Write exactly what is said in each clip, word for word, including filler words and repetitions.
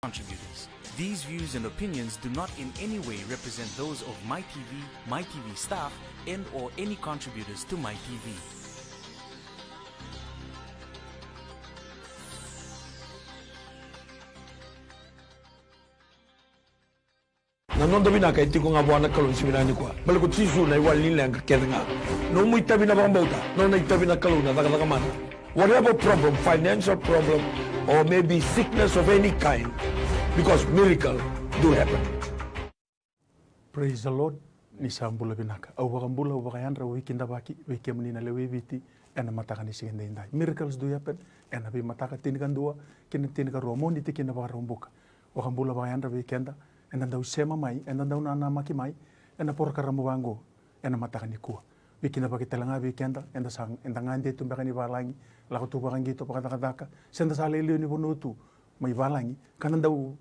contributors. These views and opinions do not in any way represent those of My T V, My T V staff, and or any contributors to My T V. Na noda vinaka e tiko ga vua na Kalou ni siga vinaka nikua. Baleta ko Jisu na iwali ni leqa kece ga. Nomu itavi na vakabauta, nona itavi na Kalou na cakacaka mana. Whatever problem, financial problem, or maybe sickness of any kind, because miracle do happen. Praise the Lord. Ni sa bula vinaka. Au vakabula, au vakayadra, au veikidavaki vei kemuni na lewe i Viti ena mataka ni siga edaidai. Miracles do happen ena veimataka tinikadua ki na tinikarua, Moniti ki na Vakaraubuka. Vakabula vakayadra vei keda, eda dau sema mai, eda dau nanamaki mai ena porokaramu vaqo ena mataka nikua. Veikidavaki tale ga vei keda, eda sa, eda gade tu beka ni valagi, lako tu vakaqito vakacakacaka, se da sa lailai ni vanua tu mai valagi, ka da dau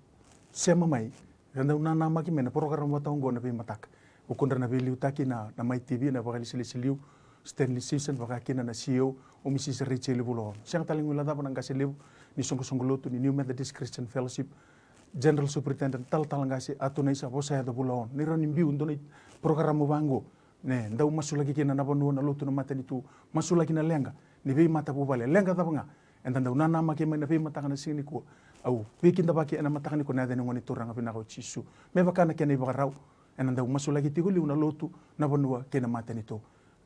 sema mai, ka da dau nanamaki mai na porokaramu vata oqo na veimataka. Vukudra na veiliutaki na, na Mai T V, na vakailesilesi liu, Stanley Simpson, vaka kina na C E O, o Misisi Rachel Vulaono. Sega tale ni guilecava na qase levu ni soqosoqo lotu ni New Methodist Christian Fellowship, General Superintendent Talatala Qase Atunaisa Vosayaca Vulaono, ni rawa ni biu dua na porokaramu vaqo, ne dau masulaki kina na vanua, na lotu, na matanitu, masulaki na leqa ni veimatavuvale. Leqa cava ga eda dau nanamaki mai na veimataka na siga nikua, au veikidavaki ena mataka nikua ena yaca ni Gone Turaga vinaka o Jisu. Me vaka na kena ivakarau, ena dau masulaki tiko liu na lotu, na vanua kei na matanitu.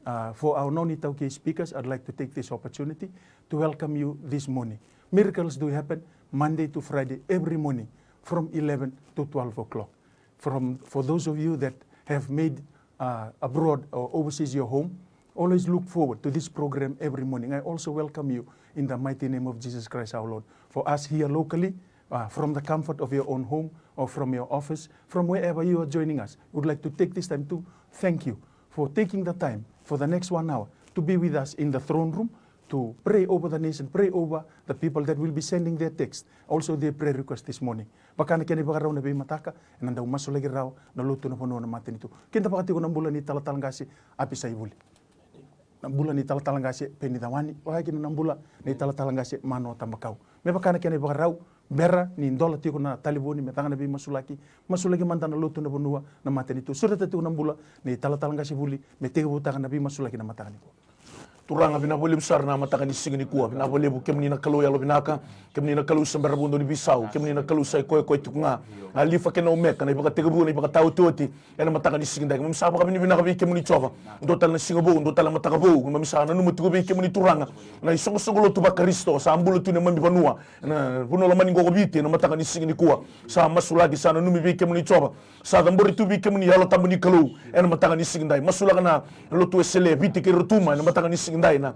Uh, for our non-iTaukei speakers, I'd like to take this opportunity to welcome you this morning. Miracles do happen Monday to Friday every morning from eleven to twelve o'clock. From, for those of you that have made, uh, abroad or overseas your home, always look forward to this program every morning. I also welcome you in the mighty name of Jesus Christ our Lord. For us here locally, uh, from the comfort of your own home or from your office, from wherever you are joining us, we would like to take this time to thank you for taking the time for the next one hour to be with us in the throne room to pray over the nation, pray over the people that will be sending their text, also their prayer request this morning. Vaka na kena ivakarau na veimataka, ena dau masulaki rawa na lotu, na vanua, na matanitu. Kidavaka tiko na bula ni Talatala Qase Apisai Vuli, na bula ni Talatala Qase Peni Cawani, vaka kina na bula ni Talatala Qase Manoa Tabakau. Me vaka na kena ivakarau, bera ni dola tiko na talevoni me caka na veimasulaki, masulaki mada na lotu, na vanua, na matanitu. Sureta tiko na bula ni Talatala Qase Vuli me tekivutaka na veimasulaki na mataka nikua. Turaga, vinaka vakalevu sara na mataka ni siga nikua. Vinaka vakalevu kemuni na Kalou yalovinaka, kemuni na Kalou sa bera vuadua ni veisau, kemuni na Kalou sa i koya koya tiko ga, na Alifa kei na Omeka, na ivakatekivu, na ivakataotioti. Ena mataka ni siga edai, keimami sa vakavinavinaka vei kemuni Jiova. Dua tale na siga vou, dua tale na mataka vou, keimami sa nanuma tiko vei kemuni Turaga, na isoqosoqo lotu vaKarisito sa bula tu ena neimami vanua, na vanua lomani qo ko Viti, ena mataka ni siga nikua. Sa masulaki, sa nanumi vei kemuni Jiova. Sa cabori tu vei kemuni Yalo Tabu ni Kalou ena mataka ni siga edai. Masulaka na Lotu Wesele Viti kei Rotuma ena mataka ni siga edai, na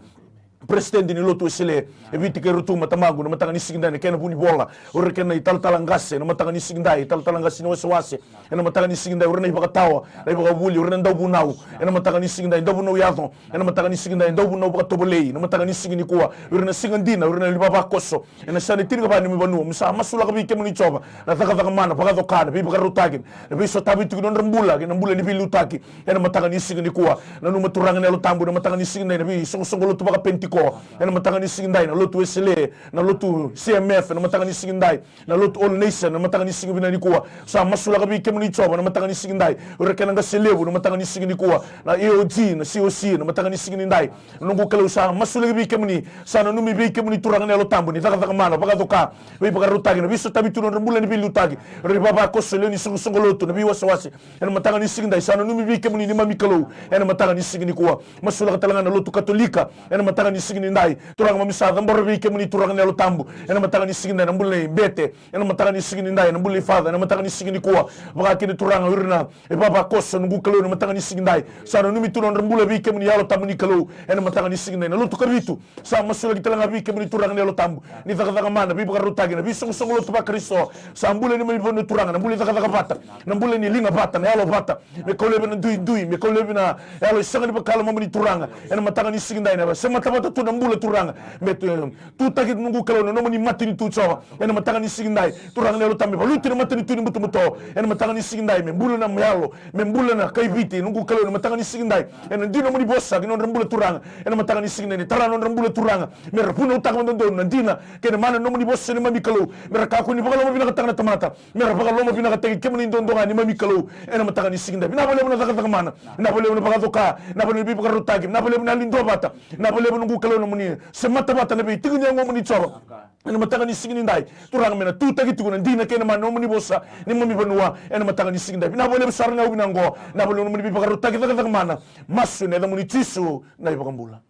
President ni Lotu Wesele e Viti kei Rotuma, Tamaqu, na mataka ni siga edai, na kena vunivola, o ira kei na italatala qase, na mataka ni siga edai, italatala qase ni wasewase, ena mataka ni siga edai, o ira na ivakatawa, na ivakavuvuli, o ira na dauvunau, ena mataka ni siga edai, dauvunau yaco, ena mataka ni siga edai, dauvunau vakatovolei, na mataka ni siga nikua, o ira na siga dina, o ira na ivavakoso, ena yasana e tinikava ni neimami vanua. Keimami sa masulaka vei kemuni Jiova na cakacaka mana, vakacoka, na veivakarautaki, na veisotavi tiko ni nodra bula, kei na bula ni veiliutaki. Ena mataka ni siga nikua, nanuma Turaga na Yalo Tabu, ena mataka ni siga edai, na veisoqosoqo lotu vakaPenitiko, ena mataka ni siga edai, na Lotu Wesele, na Lotu C M F, ena mataka ni siga edai, na Lotu All Nation, ena mataka ni siga vinaka nikua. Sa masulaka vei kemuni Jiova, ena mataka ni siga edai, o ira kei na qase levu, ena mataka ni siga nikua, na A O G, na C O C, ena mataka ni siga nidai. Noqu Kalou, sa masulaki vei kemuni, sa nanumi vei kemuni Turaga na Yalo Tabu ni cakacaka mana, vakacoka, veivakarautaki, na veisotavi tu ni nodra bula ni veiliutaki, o ira na ivavakoso, lewe ni soqosoqo lotu, na veiwasewase. Ena mataka ni siga edai, sa nanumi vei kemuni neimami Kalou, ena mataka ni siga nikua. Masulaka tale ga na Lotu Katolika, ena mataka ni siga nidai. Turaga, keimami sa cabora vei kemuni Turaga na Yalo Tabu, ena mataka ni siga edai, na bula ni bete, ena mataka ni siga nidai, na bula ni father, ena mataka ni siga nikua. Vaka kina Turaga, o ira na ivavakoso, noqu Kalou, ena mataka ni siga edai. Sa nanumi tu na nodra bula vei kemuni Yalo Tabu ni Kalou, ena mataka ni siga edai. Na Lotu Kavitu, sa masulaki tale ga vei kemuni Turaga na Yalo Tabu ni cakacaka mana, veivakarautaki, na veisoqosoqo lotu vaKarisito. Sa bula neimami vanua Turaga, na bula ni cakacaka vata, na bula ni liga vata, na yalo vata. Me kau laivi na duidui, me kau laivi na yalo e sega ni vaka na lomamuni Turaga, ena mataka ni siga edai, na veisemata vata tu na bula Turaga. Me tu, tutaki noqu Kalou na nomuni matanitu Jiova. Ena mataka ni siga edai Turaga na Yalo Tabu me valuti na matanitu ni butobuto. Ena mataka ni siga edai me bula na yalo, me bula na kaiviti noqu Kalou ena mataka ni siga edai. Ena dina nomuni vosa ki na nodra bula Turaga. Ena mataka ni siga edai ni tara na nodra bula Turaga. Me ra vunautaka vakadodonu na dina kei na mana nomuni vosa neimami Kalou. Me ra kakua ni vakalomavinakataka na tamata. Me ra vakalomavinakataki kemuni duadua ga neimami Kalou. Ena mataka ni siga edai vinaka vakalevu na cakacaka mana. Vinaka vakalevu na vakacoka. Vinaka vakalevu na veivakarautaki. Vinaka vakalevu na yalo ni duavata. Vinaka vakalevu noqu Kalou nomuni semata vata na veitiki ni yagomuni Jiova. Ena mataka ni siga ni dai Turaga me na tutaki tiko na dina kei na mana nomuni vosa neimami vanua. Ena mataka ni siga dai vinaka vakalevu sara ga au vinaka oqo. Vinaka vakalevu nomuni veivakarautaki cakacaka mana. Masu ena yacamuni Jisu na iVakabula.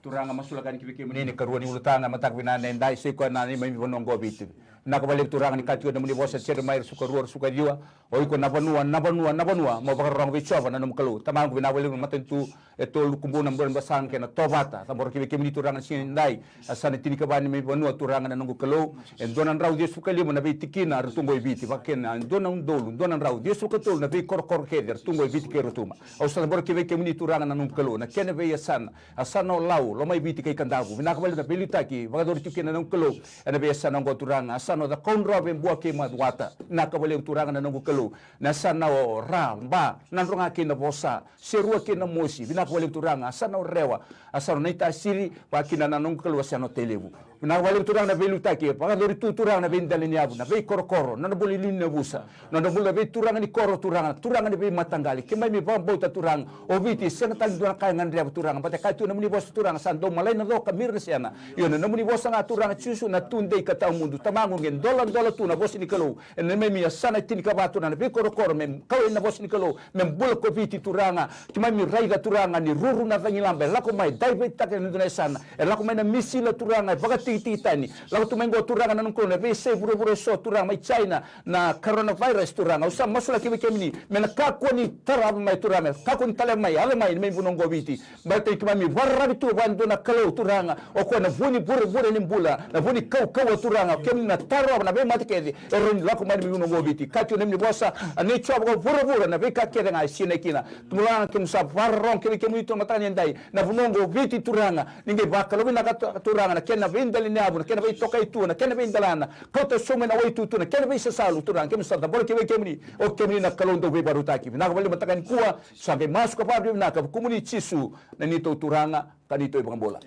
Turaga masulaka yani ki vei kemuni ni karua ni ulutaga mataka vinaka ni dai se koya na neimami vanua oqo Viti. Vinaka vakalevu Turaga ni kaya tiko na nomuni vosa Jeremaia ruasagavulu ka rua ruasagavulu ka ciwa. O iko na vanua, na vanua, na vanua mo vakarorogo vei Jiova na nomu Kalou. Tamaqu vinaka vakalevu na matanitu e tolu Kubuna, Burebasaga kei na Tovata. Cabora ki vei kemuni Turaga na siga ni dai. A sa na tinikava ni mai vanua Turaga na noqu Kalou. E dua na drau ciwasagavulu ka lima na veitikina era tu oqo e Viti. Vakakina e dua na udolu, dua na drau ciwasagavulu ka tolu na veikorokoro kece era tu oqo e Viti kei Rotuma. Au sa cabora ki vei kemuni Turaga na noqu Kalou. Na kena veiyasana, yasana o Lau, Lomaiviti kei Kadavu. Vinaka vakalevu na veiliutaki vakayacori tiko kina na noqu Kalou. Ena veiyasana oqo Turaga, yasana o Cakaudrove, Bua kei Macuata. Vinaka vakalevu Turaga na noqu Kalou. Na yasana o Ra, Ba, Nadroga kei Navosa, Serua kei Namosi. Vinaka vakalevu Turaga, yasana o Rewa, yasana o Naitasiri, vakakina na noqu Kalou yasana o Tailevu. Vinaka vakalevu Turaga na veiliutaki vakayacori tu Turaga na veidela ni yavu, na veikorokoro, na nodra bula i liu ni yavusa, na nodra bula na veituraga ni koro Turaga, turaga ni veimataqali. Keimami vakabauta Turaga o Viti e sega tale ni dua na ka e gadreva Turaga, baleta e kaya tu na nomuni vosa Turaga sa dau malai na coka mira na sena. Io na nomuni vosa ga Turaga Jisu na tudei ka tawamudu. Tamaqu qe doladola tu na vosa ni Kalou. Ena neimami yasana e tinikava Turaga na veikorokoro me kau ena vosa ni Kalou me bula ko Viti Turaga. Keimami raica Turaga ni ruru na cagilaba e lako mai, daivaitaka ena dua na yasana, e lako mai na misila Turaga e vakatikitikitani. Lako tu mai qo Turaga na nomu Kalou na veiyasai vuravura eso Turaga mai China, na coronavirus Turaga. Au sa masulaki vei kemuni me na kakua ni tarava mai Turaga, me kakua ni taleva mai, yaco mai na neimami vanua oqo Viti. Baleta ni keimami vakararavi tu vua e dua na Kalou Turaga, o koya na vu ni vurevure ni bula, na vu ni kaukauwa Turaga, o kemuni na tarova na veimate kece e rawa ni lako mai na neimami vanua oqo Viti. Kati o neimami vosa, a nei Jiova ko vuravura na veika kece ga e sinai kina. Turaga keimami sa vakarorogo ki vei kemuni tu na mataka ni dai, na vanua oqo Viti Turaga, ni qai vakalomavinakataka Turaga na kena veidela ni yavu, na kena veitokai tu, na kena veidelana, kauta sobu mai na waitutu, na kena veisasalu Turaga, keimami sa cabora ki vei kemuni, o kemuni na Kalou dau veivakarautaki. Vinaka vakalevu mataka nikua, sa qai masu ka vakavinavinaka, vukumuni Jisu, na neitou Turaga ka neitou iVakabula.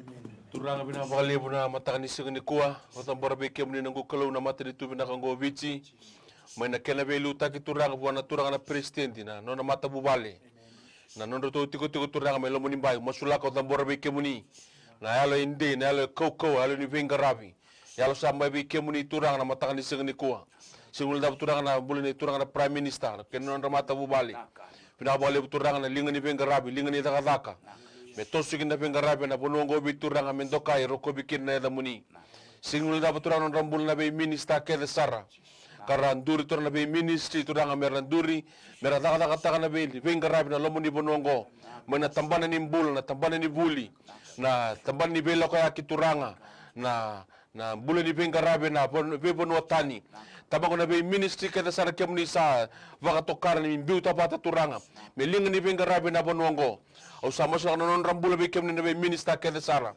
Turaga vinaka vakalevu na mataka ni siga nikua. Au cabora vei kemuni noqu Kalou na matanitu vinaka oqo Viti. Mai na kena veiliutaki Turaga vua na Turaga na Peresitedi, na nona matavuvale, na nodratou tikotiko Turaga mai Lomanibai, masulaka au cabora vei kemuni. Na yalo e dei, na yalo e kaukauwa, yalo ni veiqaravi. Yalo sa mai vei kemuni Turaga na mataka ni siga nikua. Sega ni guilecava Turaga na bula ni Turaga na Prime Minister kei na nodra matavuvale. Vinaka vakalevu Turaga na liga ni veiqaravi, liga ni cakacaka. Me toso kina na veiqaravi ena vanua oqo Viti Turaga me dokai, rokovi kina na yacamuni. Sega ni guilecava Turaga na nodra bula na veiminisita kece sara. Ka ra duri Turaga na veiministry Turaga me ra duri, me ra cakacakataka na vei, veiqaravi na loma ni vanua oqo. Mai na tabana ni bula, na tabana ni vuli, na tabana ni veilakoyaki Turaga, na na bula ni veiqaravi ena veivanua tani. Tamaqu na veiministry kece sara kemuni sa vakatokara ni biuta vata Turaga. Me liga ni veiqaravi ena vanua oqo. Au sa masulaka na nodra bula vei kemuni na veiminister kece sara.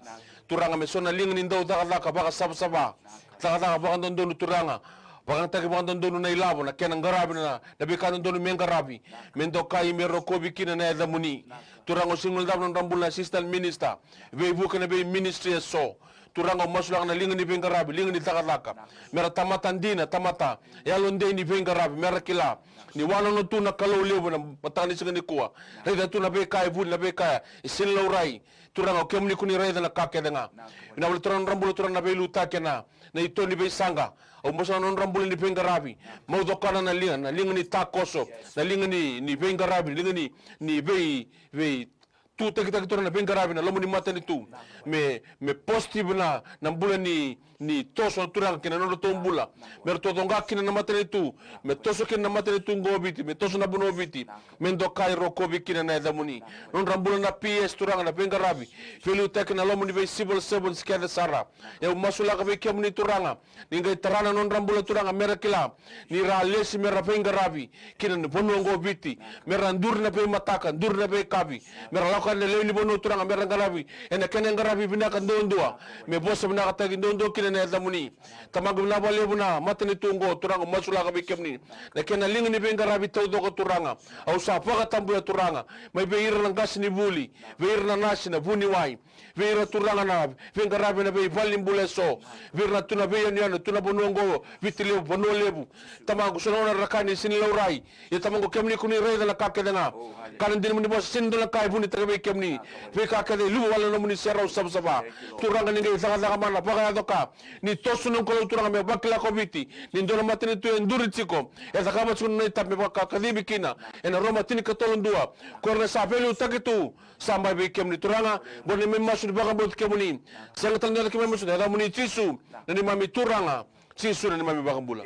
Turaga me so na liga ni dau cakacaka vakasavasava. Cakacaka vakadodonu Turaga. Vakayagataki vakadodonu na ilavo, na kena qaravi na, na veika dodonu me qaravi. Me dokai me rokovi kina na yacamuni. Turaga au sega ni guilecava na nodra bula na assistant minister. Veivuke na veiministry eso. Turaga au masulaka na liga ni veiqaravi, liga ni cakacaka. Me ra tamata dina, tamata yalodei ni veiqaravi, me ra kila ni wanono tu na Kalou levu ena mataka ni siga nikua. Raica tu na veika e vuli, na veika e sega ni laurai. Turaga o kemuni ko ni raica na ka kece ga. Vinaka vakalevu Turaga na nodra bula Turaga na veiliutaki ena, na ito ni veisaqa. Au masulaka na nodra bula ni veiqaravi. Mau cokona na liga, na liga ni takoso, na liga ni, ni veiqaravi, liga ni, ni vei, vei tutakitaki Turaga na veiqaravi na loma ni matanitu. Me, me positive na, na bula ni, ni toso na Turaga kina nodratou bula. Me ratou coqa kina na matanitu, me toso kina na matanitu oqo o Viti, me toso na vanua o Viti, me dokai rokovi kina na yacamuni. Nodra bula na P S Turaga na veiqaravi, veiliutaki na loma ni vei civil servants kece sara. Au masulaka vei kemuni Turaga, ni qai tara na nodra bula Turaga me ra kila ni ra lesi me ra veiqaravi kina na vanua oqo o Viti, me ra duri na veimataka, duri na veikavi, me ra lako yani na lewe ni vanua Turaga me ra qaravi ena kena qaravi vinaka duadua, me vosa vinakataki duadua kina na yacamuni. Tamaqu, vinaka vakalevu na matanitu oqo Turaga, au masulaka vei kemuni na kena liga ni veiqaravi taucoko Turaga. Au sa vakatabuya Turaga mai vei ira na qasenivuli, vei ira na nasi, na vuniwai, vei ira Turaga na veiqaravi ena veivalenibula eso, vei ira na tu na veiyanuyanu, tu na vanua oqo, Viti Levu, Vanua Levu. Tamaqu, so na gauna era kaya ni sega ni laurai, ia Tamaqu, kemuni ko ni raica na ka kece ga. Ka na dina nomuni vosa, sega ni dua na ka e vunitaki vei kemuni. Veika kece e luva wale na nomuni serau savasava. Turaga, ni qai cakacaka mana, vakayaco ka, ni toso na noqu Kalou Turaga me vakila ko Viti ni dua na matanitu e duri tiko, e cakava tiko na nona itavi me vakakacivi kina ena Roma tinikatolu dua. Ko ira na sa veiliutaki tu, sa mai vei kemuni Turaga. Qo na neimami masu ni vakabauti kemuni. Sega tale ni yaco keimami masu, na yacamuni Jisu na neimami Turaga, Jisu na neimami Vakabula.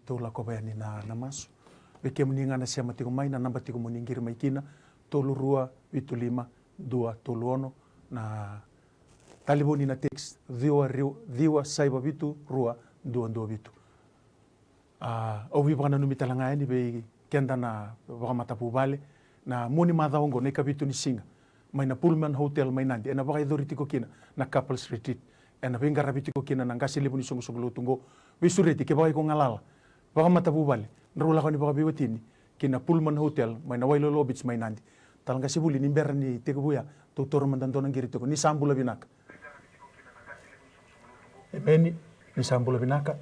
Tou lakova yani na, na masu. Vei kemuni ga na sema tiko mai, na naba tiko mo ni qiri mai kina, tolu rua vitu lima dua tolu ono, na talevoni na text ciwa riu-, ciwa saiva vitu rua dua dua vitu. A, au veivakananumi tale ga yani vei keda na vakamatavuvale, na mua ni macawa oqo, na ikavitu ni siga, mai na Pullman Hotel mai Nadi, ena vakayacori tiko kina na couples retreat, ena veiqaravi tiko kina na qase levu ni soqosoqo lotu oqo. Veisureti, kevaka iko galala, vakamatavuvale, drau lako ni vakaveiwatini ki na Pullman Hotel mai na Wailolo Beach mai Nadi. Talatala Qasevuli, ni bera ni tekivu ya, tou taura mada dua na qiri tiko. Ni sa bula vinaka. Emeni. Ni sa bula vinaka.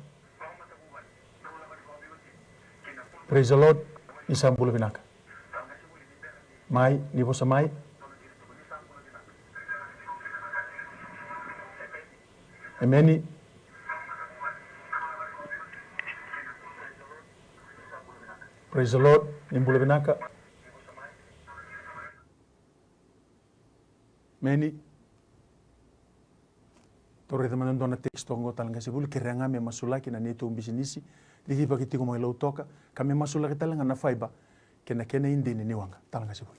Praise the Lord. Ni sa bula vinaka. Mai, ni vosa mai. Emeni. Praise the Lord. Ni bula vinaka. Emeni. Tou raica mada dua na text oqo, Talatala Qasevuli, kerea ga me masulaki na neitou bisinisi, cicivaki tiko mai Lautoka, ka me masulaki tale ga na fiber kei na kena idini ni waqa, Talatala Qasevuli.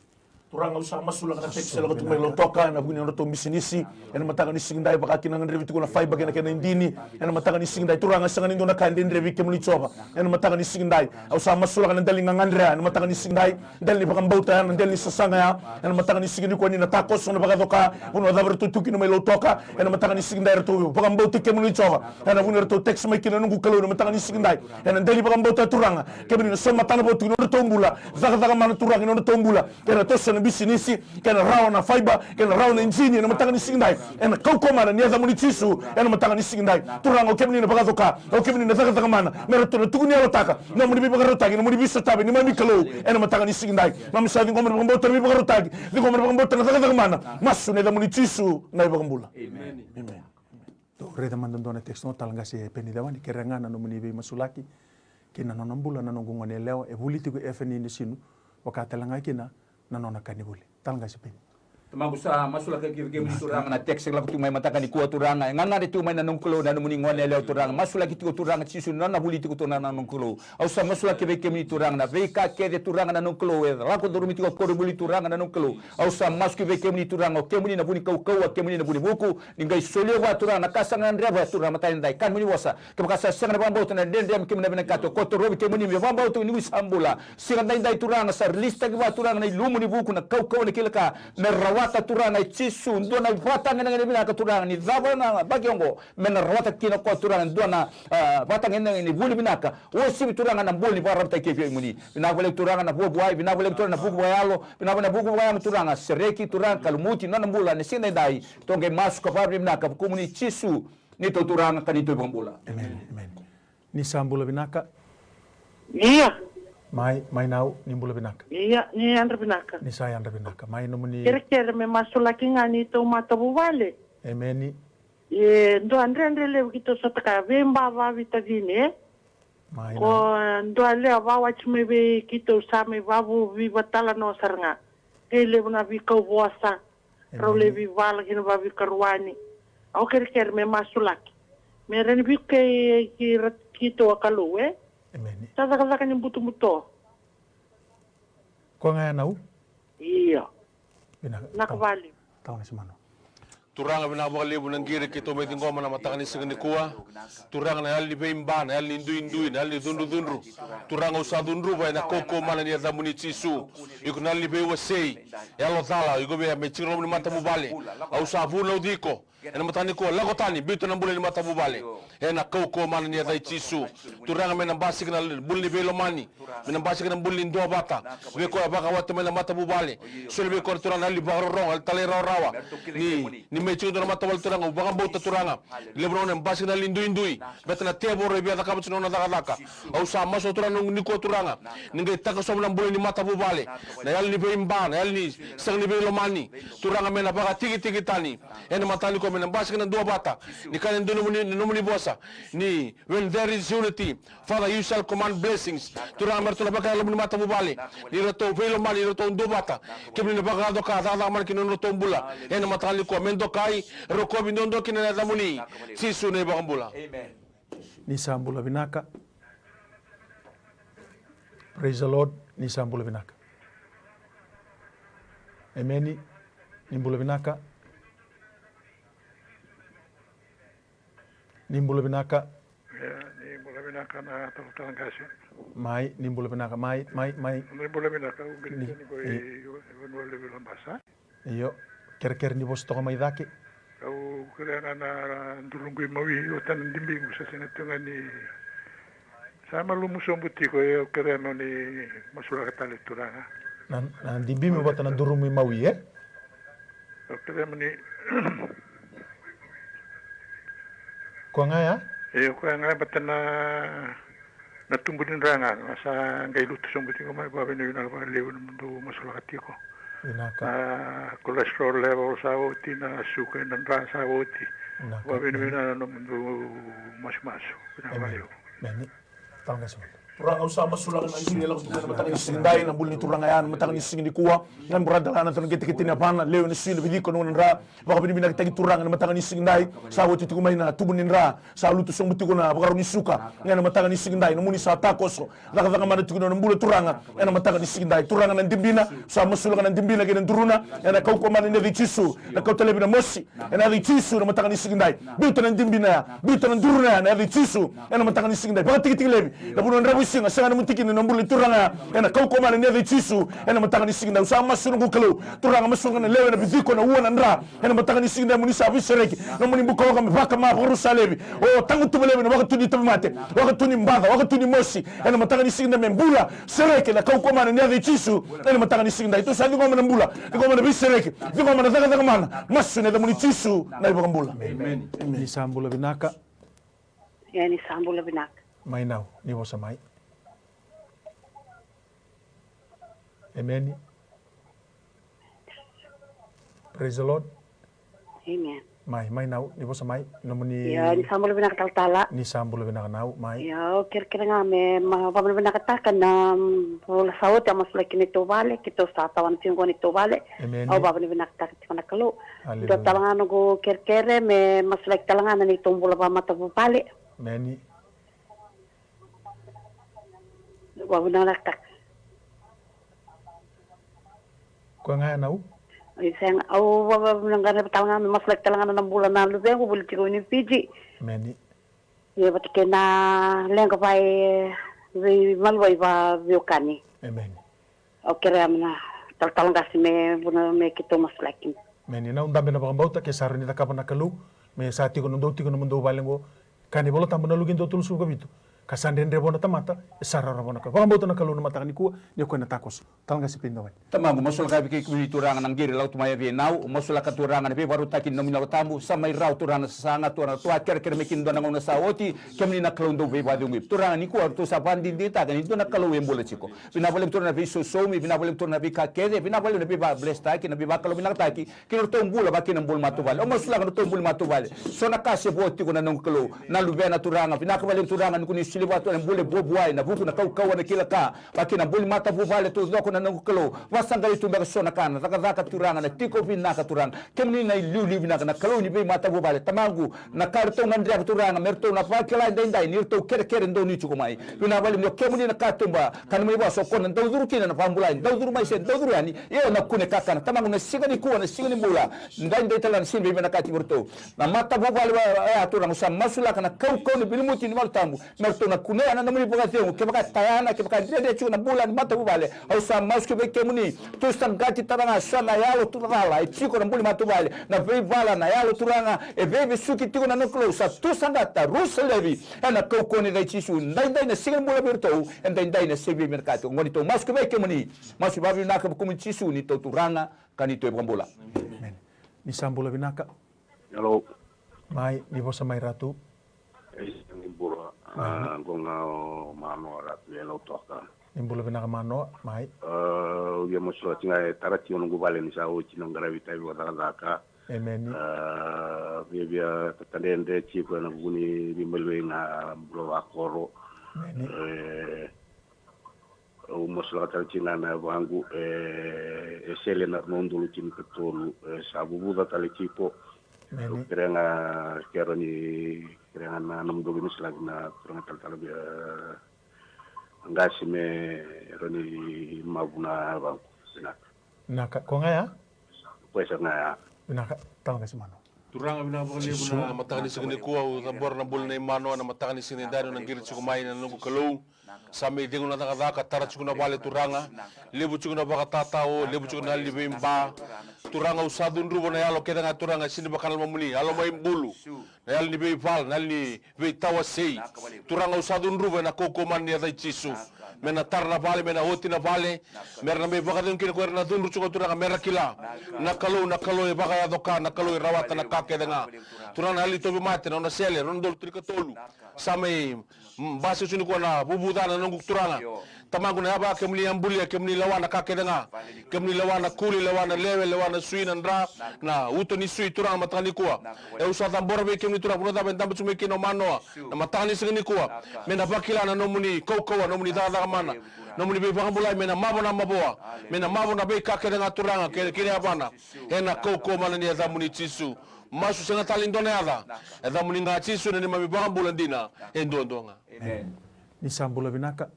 Turaga, au sa masulaka na text e lako tu mai Lautoka ena vuku ni nodratou bisinisi ena mataka ni siga edai, vaka kina na gadrevi tiko na fiber kei na kena idini ena mataka ni siga edai. Turaga, sega ni dua na ka e dredre vei kemuni Jiova. Ena mataka ni siga edai, au sa masulaka na dela ni gagadre ya ena mataka ni siga edai, dela ni vakabauta ya, na dela ni sasaga ya, ena mataka ni siga nikua, ni na takoso, na vakacoka, vanua cava eratou tu kina mai Lautoka, ena mataka ni siga edai eratou vakabauti kemuni Jiova. Ena vuku ni ratou text mai kina, noqu Kalou, ena mataka ni siga edai, ena dela ni vakabauta ya Turaga, kemuni na sauma tale vata tiko na nodratou bula, cakacaka mana Turaga ena nodratou bula, ena toso na bisinisi, kei na rawa na fiber, kei na rawa na idini ena mataka ni siga edai. Ena kaukauwa mana ni yacamuni Jisu ena mataka ni siga edai. Turaga, o kemuni na vakacoka, o kemuni na cakacaka mana, me ratou na tukuni yalotaka na nomuni veivakarautaki, na nomuni veisotavi, neimami Kalou, ena mataka ni siga edai. Keimami sa ciqoma na vakabauta na veivakarautaki, ciqoma na vakabauta na cakacaka mana. Masu ena yacamuni Jisu na iVakabula. Emeni. Emeni. Tou raica mada dua na text oqo, Talatala Qase Peni Cevani, kerea ga na nomuni veimasulaki ki na nona bula na noqu gone yalewa e vuli tiko e Efeni Nasinu, vaka tale ga kina na nona ka ni vuli. Talatala Qase Peni. Tamaqu, sa masulaki vei kemuni Turaga na text e lako tiko mai mataka nikua Turaga, e gagadre tiko mai na noqu Kalou na nomuni gone yalewa Turaga, masulaki tiko Turaga Jisu na nona vuli tiko Turaga na noqu Kalou. Au sa masulaki vei kemuni Turaga na veika kece Turaga na noqu Kalou e lako curumi tiko koronivuli Turaga na noqu Kalou. Au sa masulaki vei kemuni Turaga, o kemuni na vu ni kaukauwa, kemuni na vu ni vuku, ni qai solia vua Turaga na ka sa gadreva Turaga mataka edai, ka nomuni vosa. Kevaka sa sega na vakabauta na dredre, me kemuni na vinakati, o koya torovi kemuni me vakabauta ni ko sa bula. Siga edaidai Turaga sa rilisitaki vua Turaga na ilumu ni vuku, na kaukauwa, na kila ka, me rawata Turaga e Jisu dua na ivakatagedegede vinaka Turaga, ni cava na yabaki oqo me na rawata kina o koya Turaga dua na, a, vakatagedegede ni vuli vinaka. Uasivi Turaga na bula ni vakararavitaki kei kemuni. Vinaka vakalevu Turaga na vuavuai, vinaka vakalevu Turaga na vuku vakayalo, vinaka vakalevu na vuku vakayago Turaga, sereki Turaga ka lumuti na nona bula ena siga edaidai. Tou qai masu ka vakavinavinaka vukumuni Jisu, neitou Turaga ka neitou iVakabula. Emeni, emeni. Ni sa bula vinaka. Ia. Mai, mai Nau, ni bula vinaka. Ia, ni yadra vinaka. Ni sa yadra vinaka. Mai nomuni. Kerekere me masulaki ga neitou matavuvale. Emeni. E dua dredre levu keitou sotaka, veibava veitacini, e. Mai Nau. Ko dua lewa vakawati mai vei keitou sa mai vakavu veivatalanoa sara ga. Kei levu na veikau vosa. Rau lai veivala kina vakaveikaruani. Au kerekere me masulaki. Me rani viko kei, kei ira keitou a Kalou, e? Emeni. Sa cakacaka ni butobuto. Koya ga ya nau? Io. Vinaka. Vinaka vakalevu. Tau na simano. Turaga, vinaka vakalevu na qiri keitou mai ciqoma na mataka ni siga nikua. Turaga, na yalo ni veiba, na yalo ni duidui, na yalo ni cudrucudru. Turaga, au sa cudruva ena kaukauwa mana ni yacamuni Jisu. Iko na yalo ni veiwasei, yalo cala, iko vei a me tiko na loma ni matavuvale. Au sa vunauci iko ena mataka nikua, lako tani, biuta na bula ni matavuvale. Ena kaukauwa mana ni yaca i Jisu. Turaga, me na basika na bula ni veilomani, me na basika na bula ni duavata. Vei koya vakawati mai na matavuvale, soli vei koya na Turaga na yalo ni vakarorogo, yalo ni talairawarawa. Ni, ni mai tiko dua na matavuvale, Turaga, au vakabauta, Turaga, levu na gauna e basika na yalo ni duidui. Baleta na tevoro e via cakava tiko na nona cakacaka. Au sa masu, Turaga, nikua, Turaga, ni qai takosova na bula ni matavuvale. Na yalo ni veiba, na yalo ni sega ni veilomani, Turaga, me na vakatikitiki tani. Ena mataka nikua, me na basika na duavata. Ni kaya na nomuni, na nomuni vosa, ni when there is unity, Father, you shall command blessings. Turaga, me ratou na vakayalo mai na matavuvale, ni ratou veilomani, ni ratou duavata. Kemuni na vakayaco ka cakacaka mana ki na nodratou bula. Ena mataka nikua, me dokai, rokovi, duadua kina na yacamuni Jisu na iVakabula. Amen. Ni sa bula vinaka. Praise the Lord. Ni sa bula vinaka. Emeni. Ni bula vinaka. Ni bula vinaka. Ia, ni bula vinaka na talatala qase. Mai, ni bula vinaka, mai, mai, mai. Ni bula vinaka, au qiri ni, tiko i, i, i Vanua Levu i Labasa. Io, kerekere ni vosa toka mai cake. Au kerea ga na duruqu i Maui, ota na dibiqu, sa sega tu ga ni, sa malumu sobu tiko, e, au kerea mo ni masulaka tale, Turaga. Na, na dibimu vata na durumu i Maui, e? Au kerea mo ni. Koya ga ya? E, koya ga ya, vata na, na tubu ni dra ga, ga sa qai lutu sobu tiko mai, vakavinavinaka vakalevu nomudou masulaka tiko. Vinaka. Na cholesterol level sa oti, na suka ena dra sa oti. Vinaka. Vakavinavinaka nomudou masumasu. Vinaka vakalevu. Emeni. Turaga, au sa masulaka na siga ni lako tiko ena mataka ni siga edai, na bula ni turaga ya ena mataka ni siga nikua. Na brother Lanathan Ketekete ni Yavana, lewe ni sui na Viti, ko na dra. Vakavinavinakataki Turaga ena mataka ni siga edai. Sa oti tiko mai na tubu ni dra, sa lutu sobu tiko na vakarau ni suka. Ena mataka ni siga edai, nomuni sa takoso. Cakacaka mana tiko na nona bula, Turaga, ena mataka ni siga edai. Turaga, na dibina, sa masulaka na dibina kei na duruna ena kaukauwa mana ni yaca i Jisu. Na kauta laivi na mosi ena yaca i Jisu ena mataka ni siga edai. Biuta na dibina ya, biuta na duruna ya ena yaca i Jisu ena mataka ni siga edai. Vakatikitiki laivi na vanua dravuisiga, sega ni muti kina na bula ni turaga ya ena kaukauwa mana ni yaca i Jisu ena mataka ni siga edai. Au sa masu, noqu Kalou, Turaga, masulaka na lewe ena Viti, ko na ua na dra. Ena mataka ni siga edai, mo ni sa veisereki. Nomuni bukawaka me vakama, vakarusa laivi. O tagutuva laivi na wakatu ni tauvimate, wakatu ni baca, wakatu ni mosi. Ena mataka ni siga edai, me bula, sereki ena kaukauwa mana ni yaca i Jisu. Ena mataka ni siga edai, tou sa ciqoma na bula, ciqoma na veisereki, ciqoma na cakacaka mana. Masu ena yacamuni Jisu na iVakabula. Emeni. Emeni. Ni sa bula vinaka. Ia, ni sa bula vinaka. Mai nau, ni vosa mai. Emeni. Praise the Lord. Amen. Mai, mai nau, ni vosa mai, nomuni. Ia, ni sa bula vinaka talatala. Ni sa bula vinaka nau, mai. Ia, au kerekere ga me, ma, vakavinavinakataka na, mm, vula sa oti a masulaki kina neitou vale, keitou sa tawana tiko qo neitou vale. Emeni. Au vakavinavinakataka tiko na Kalou. Aleluya. Dua tale ga noqu kerekere me masulaki tale ga na neitou bula vakamatavuvale. Emeni. Vakavinavinakataka. Koya ga ya nau? Sega, au vakavinavinakataka tale ga me masulaki tale ga na bula na luvequ, vuli tiko i Fiji. Emeni. Ia vata kei na leqa vei, vei Maluai, vei Okani. Emeni. Au kerea me na talatala qase me vuna me keitou masulaki. Emeni. Nau, dabe na vakabauta, ke sa rawa ni cakava na Kalou, me sa tiko na dou, tiko na nomudou vale qo. Kaya na iVola Tabu na Luke dua tolusagavulu ka vitu, ka sa dredre vua na tamata, e sa rawarawa vua na Kalou. Vakabauta na Kalou na mataka nikua, ni o koya na takoso. Talatala qase Peni Dawai. Tamaqu, masulaka vei kemuni Turaga na qiri lako tu mai vei nau, masulaka Turaga na veivakarautaki ni nomuni Yalo Tabu, sa mai rawa Turaga na sasaga, Turaga, tou a kerekere mai kina dua na gauna sa oti, kemuni na Kalou dau veivakacegui. Turaga, nikua tou sa vakadinadinataka ni dua na Kalou e bula tiko. Vinaka vakalevu Turaga na veisosomi, vinaka vakalevu Turaga na veika kece, vinaka vakalevu na veivakablesitaki, na veivakalouvinakataki, kei na nodratou bula, vaka kina na bula ni matavuvale. Au masulaka na nodratou bula ni matavuvale. So na ka se vo tiko na noqu Kalou, na luvena Turaga, vinaka vakalevu Turaga ni ko ni Vatu ena bula e vuavuai, na vuku, na kaukauwa, na kila ka. Vaka kina na buli matavuvale, taucoko na noqu Kalou. Vasaqarai tu beka so na ka, na cakacaka Turaga, na tiko vinaka Turaga. Kemuni na iliuliu vinaka, na Kalou ni veimatavuvale. Tamaqu, na ka ratou gadreva Turaga, me ratou na vakila edaidai ni ratou kerekere donui tiko mai. Vinaka vakalevu ni o kemuni na katuba, ka na mai vosa o koya na daucuru kina na vakabulai, daucuru mai se daucuru yani, io na kune kakana. Tamaqu, na siga nikua, na siga ni bula, daidai tale na siga ni veivinakati vei ratou. Na matavuvale va, e, a Turaga, au sa masulaka na kaukauwa ni vilimuti ni Yalo Tabu, me ratou na kunea na nomuni vakacegu, kevaka e tayana, kevaka e dredre tiko na bula ni matavuvale. Au sa masu ki vei kemuni, tu saqati tale ga so na yalo tu cala, e tiko na buli matavuvale, na veivala, na yalo Turaga, e veivesuki tiko na noqu Kalou, sa tu saqata, rusa laivi, ena kaukauwa ni yaca i Jisu, daidai na siga ni bula vei iratou, e daidai na siga veivinakati. Oqo ni tou masu ki vei kemuni, masu vakavinaka vei kemuni Jisu, ni tou Turaga, ka ni tou iVakabula. Amen. Ni sa bula vinaka. Hello. Mai, ni vosa mai Ratu. Ei, ni bula. Mai. A, qo ga o Manoa Ratu e Lautoka. Ni bula vinaka Manoa, mai. A, au via masulaka tiko ga e tara tiko noqu vale ni sa oti na qaravi tavi vakacakacaka. Emeni. A, viavia tatadredre tiko ena vuku ni veimaliwai na bula vakoro. Emeni. E, au masulaka tale tiko ga na yavaqu, e, e sele na rua na udolu tinikatolu, e, sa vuvuca tale tiko. Emeni. Au kerea ga, kerea ni, kerea ga na nomudou veimasulaki na turaga talatala via qase me rawa ni mavu na yavaqu. Vinaka. Vinaka, ko ga ya? Ko e sa ga ya. Vinaka, tala qase Manoa. Turaga, vinaka vakalevu na mataka ni siga nikua, au cabora na bula nei Manoa na mataka ni siga nidai, na qiri tiko mai na noqu Kalou. Sa mai cegu na cakacaka, tara tiko na vale Turaga. Levu tiko na vakatatao, levu tiko na yalo ni veiba. Turaga, au sa cudruva na yalo kece ga Turaga, sega ni vaka na lomamuni, yalo mai bulu. Na yalo ni veivala, na yalo ni veitawasei. Turaga, au sa cudruva ena kaukauwa mana ni yaca i Jisu. Me na tara na vale, me na oti na vale. Me ra na mai vakacegu kina ko ira na cudru tiko Turaga, me ra kila. Na Kalou, na Kalou e vakayaco ka, na Kalou e rawata na ka kece ga. Turaga, na yalo ni tauvimate, na nona sele, rua na udolu tinikatolu. Sa mai, mm, basika tiko nikua na vuvuca na noqu Turaga. Tamaqu, na yava kemuni a bulia, kemuni lewa na ka kece ga. Kemuni lewa na kuli, lewa na lewe, lewa na sui, na dra, na uto ni sui Turaga mataka nikua. E, au sa cabora vei kemuni Turaga, vanua cava e dabe tiko mai kina o Manoa. Na mataka ni siga nikua. Me na vakila na nomuni kaukauwa, nomuni cakacaka mana. Nomuni veivakabulai, me na mavo na mavoa. Me na mavo na veika kece ga Turaga, kei, kei na yavana. Ena kaukauwa mana ni yacamuni Jisu. Masu sega tale ni dua na yaca. Yacamuni ga Jisu na neimami vakabula dina. E duadua ga. Amen. Ni sa bula vinaka.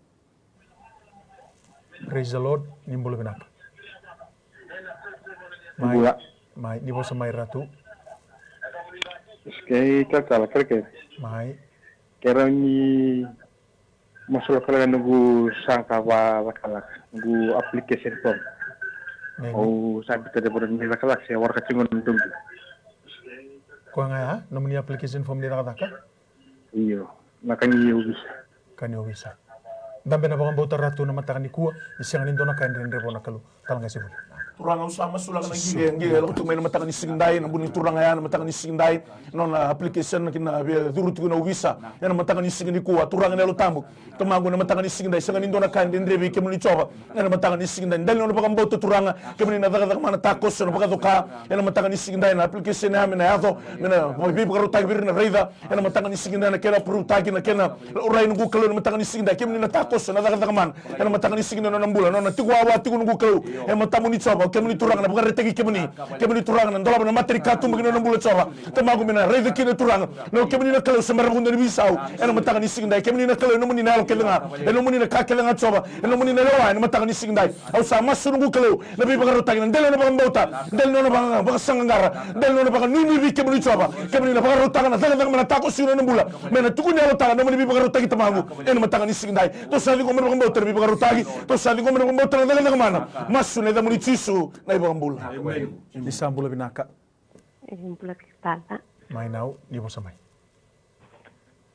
Praise the Lord, ni bula vinaka. Mai, bula. Mai, ni vosa mai Ratu. Kei talatala, kerekere. Mai. Kerea ni masulaka tale ga noqu sa ka vakacakalaka, noqu application form. Amen. Au sa biuta de vora ni cakalaka se waraka tiko na dogi. Koya ga ya, nomuni application form ni cakacaka? Io, na ka ni ovisa. Ka ni ovisa. Dabe na vakabauta Ratu na mataka nikua, ni sega ni dua na ka e dredre vua na Kalou. Tala qase vuli. Turaga, au sa masulaka na qili, qili e lako tu mai na mataka ni siga dai, na bula ni turaga ya na mataka ni siga dai, nona application ki na via curu tiko na ovisa. Ena mataka ni siga nikua, Turaga na Yalo Tabu. Tamaqu, na mataka ni siga dai, sega ni dua na ka e dredre vei kemuni Jiova. Ena mataka ni siga dai, dali nona vakabauta Turaga, kemuni na cakacaka mana takoso na vakacoka. Ena mataka ni siga dai, na application ya me na yaco, me na veivakarautaki vei ira na raica. Ena mataka ni siga dai, na kena approve-taki, na kena laurai noqu Kalou, ena mataka ni siga dai, kemuni na takoso na cakacaka mana. Ena mataka ni siga dai, nona bula, nona tiko wawa tiko noqu Kalou. E matamuni Jiova, kemuni Turaga na vakaraitaki kemuni. Kemuni Turaga na dolava na mata ni katuba ki na nona bula Jiova. Tamaqu, me na raica kina Turaga. Na o kemuni na Kalou se bera vakadua ni veisau. Ena mataka ni siga dai, kemuni na Kalou, e nomuni na yalo kece ga. E nomuni na ka kece ga Jiova. E nomuni na lewa, ena mataka ni siga dai. Au sa masu noqu Kalou, na veivakarautaki, na dela na vakabauta, dela na nona vaka-, vakasaqaqara, dela na nona vakanuinui vei kemuni Jiova. Kemuni na vakarautaka na cakacaka mana takoso na nona bula. Me na tukuni yalotaka na nomuni veivakarautaki Tamaqu. Ena mataka ni siga dai. Tou sa ciqoma na vakabauta na veivakarautaki. Tou sa ciqoma na vakabauta na cakacaka mana. Masu ena yacamuni Jisu na iVakabula. Amen. Ni sa bula vinaka. E bula ki tata. Mai nau, ni vosa mai.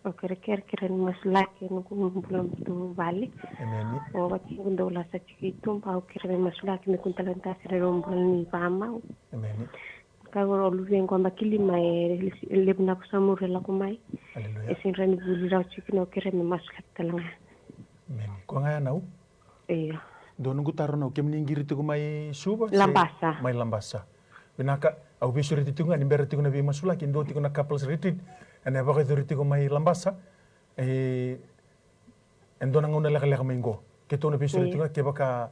Au kerekere, kerea ni masulaki noqu bula tu vale. Emeni. O vati qu dau lasa tiko i tuba, au kerea me masulaki me kua ni talenta sere noqu bula ni vamau. Emeni. Ka qo o luve qo Bakilima e levu na vosa muri e lako mai. Aleluya. E sega ni rawa ni vuli rawa tiko kina, au kerea me masulaki tale ga. Emeni. Koya ga ya nau? Io. Dua noqu taro nau, kemuni qiri tiko mai Suva? Labasa. Mai Labasa. Vinaka, au veisureti tiko ga ni bera tiko na veimasulaki, dua tiko na couples retreat. Ena vakayacori tiko mai Labasa. E, E dua na gauna lekaleka mai qo. Keitou na veisureti tiko ga kevaka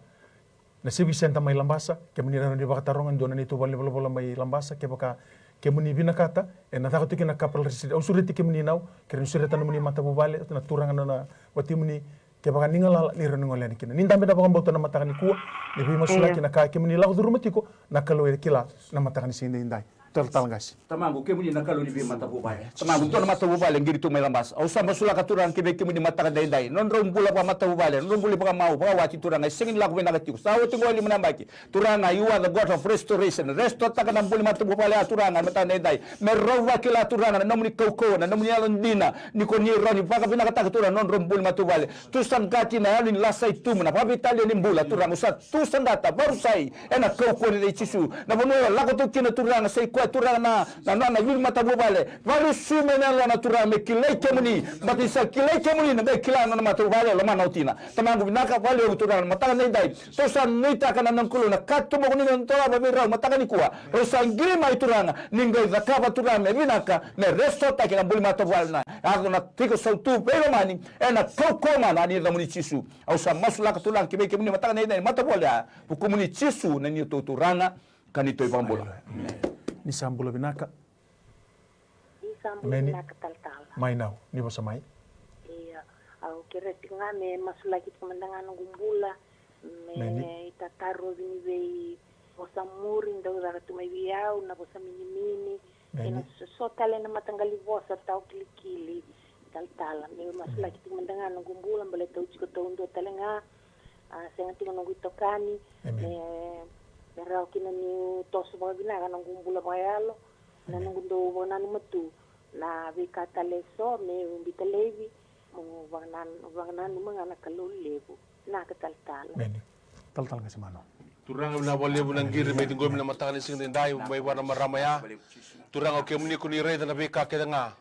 na civic centre mai Labasa, kemuni rairai ni vakataroga, dua na neitou valenivolavola mai Labasa, kevaka kemuni vinakata, ena caka tiko kina na capital reset. Au sureti kemuni nau, keirau na sureta nomuni matavuvale, na turaga na, na watimuni, kevaka ni galala, ni rawa ni gole yani kina. Ni dabe na vakabauta na mataka nikua, ni veimasulaki na ka kemuni lako curuma tiko, na Kalou e kila na mataka ni siga edaidai. Talatala qase. Tamaqu, kemuni na Kalou ni veimatavuvale. Tamaqu, dua na matavuvale qiri tu mai Labasa. Au sa masulaka Turaga ki vei kemuni mataka edaidai. Nodrau bula vakamatavuvale, nodrau bula vakamau, vakawati Turaga, e sega ni lako vinaka tiko. Sa oti qo e lima na yabaki. Turaga, you are the God of restoration. Restore-taka na buli matavuvale ya Turaga, mataka edaidai. Me rau vakila Turaga, na nomuni kaukauwa, na nomuni yalodina. Ni ko ni rawa ni vakavinakataka Turaga, nodrau buli matavuvale. Tusaqati na yalo ni lasa i tumu, na vakaveitalia ni bula Turaga. Au sa tusaqata, varusai, ena kaukauwa ni yaca i Jisu. Na vanua e lako tu kina Turaga, sa i koya Turaga na, na nona iliuliu matavuvale. Varusu mai na yalona Turaga, me kilai kemuni. Baleta ni sa kilai kemuni, na qai kila na nona matavuvale, lomana o tina. Tamaqu vinaka vakalevu Turaga, na mataka edaidai. Tou sa nuitaka na noqu Kalou na katuba ko ni na dolava vei rau mataka nikua. Rau sa qiri mai Turaga, ni qai cakava Turaga me vinaka, me restore-taki na buli matavuvale na. Yaco na tiko sautu veilomani, ena kaukauwa mana ni yacamuni Jisu. Au sa masulaka Turaga ki vei kemuni mataka edaidai, matavuvale ya. Vukumuni Jisu na neitou Turaga, ka neitou iVakabula. Aleluya. Ni sa bula vinaka. Ni sa bula vinaka talatala. Mai nau, ni vosa mai. Ia, au kerea tiko ga me masulaki tiko mada ga noqu bula. Me itatarovi ni vei vosa muri, dau caka tu mai vei au, na vosa minimini. Kei na so, so tale na mataqali vosa tau kilikili. Talatala, me masulaki tiko mada ga noqu bula, baleta au tiko taudua tale ga. A, sega tiko noqu itokani. Me, me rawa kina niu toso vakavinaka noqu bula vakayalo. Na noqu dau vakananuma tu na veika tale eso, meu biuta laivi, meu vakananu, vakananuma ga na Kalou levu. Vinaka talatala. Emeni. Talatala qase Mano. Turaga, vinaka vakalevu na qiri me ciqomi na mataka ni siga edaidai, mai vua na marama ya. Turaga, o kemuni ko ni raica na veika kece ga.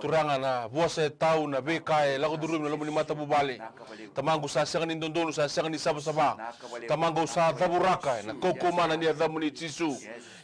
Turaga, na vosa e tau, na veika e lako curumi na loma ni matavuvale. Tamaqu, sa sega ni dodonu, sa sega ni savasava. Tamaqu, au sa cavuraka ena kaukauwa mana ni yacamuni Jisu.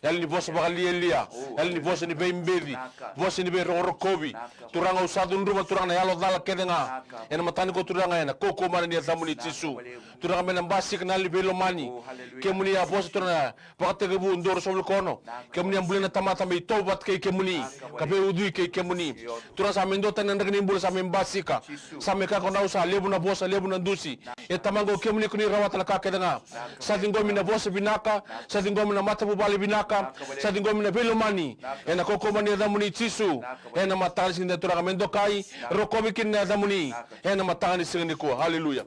Yalo ni vosa vakalialia, yalo ni vosa ni veibeci, vosa ni veirokorokovi. Turaga, au sa cudruva Turaga na yalo cala kece ga. Ena mataka nikua Turaga, ena kaukauwa mana ni yacamuni Jisu. Turaga, me na basika na yalo ni veilomani. Kemuni a vosa Turaga, Vakatekivu dua ruasagavulu ka ono. Kemuni a bulia na tamata me itovo vata kei kemuni, ka veiucui kei kemuni. Turaga, sa me duatani na draki ni bula, sa me basika. Sa me kaya ko Rau, sa levu na vosa, levu na dusi. E Tamaqu, o kemuni ko ni rawata na ka kece ga. Sa ciqomi na vosa vinaka, sa ciqomi na matavuvale vinaka, sa ciqomi na veilomani. Ena kaukauwa ni yacamuni Jisu. Ena mataka ni siga nikua Turaga, me dokai, rokovi kina na yacamuni. Ena mataka ni siga nikua. Haleluya.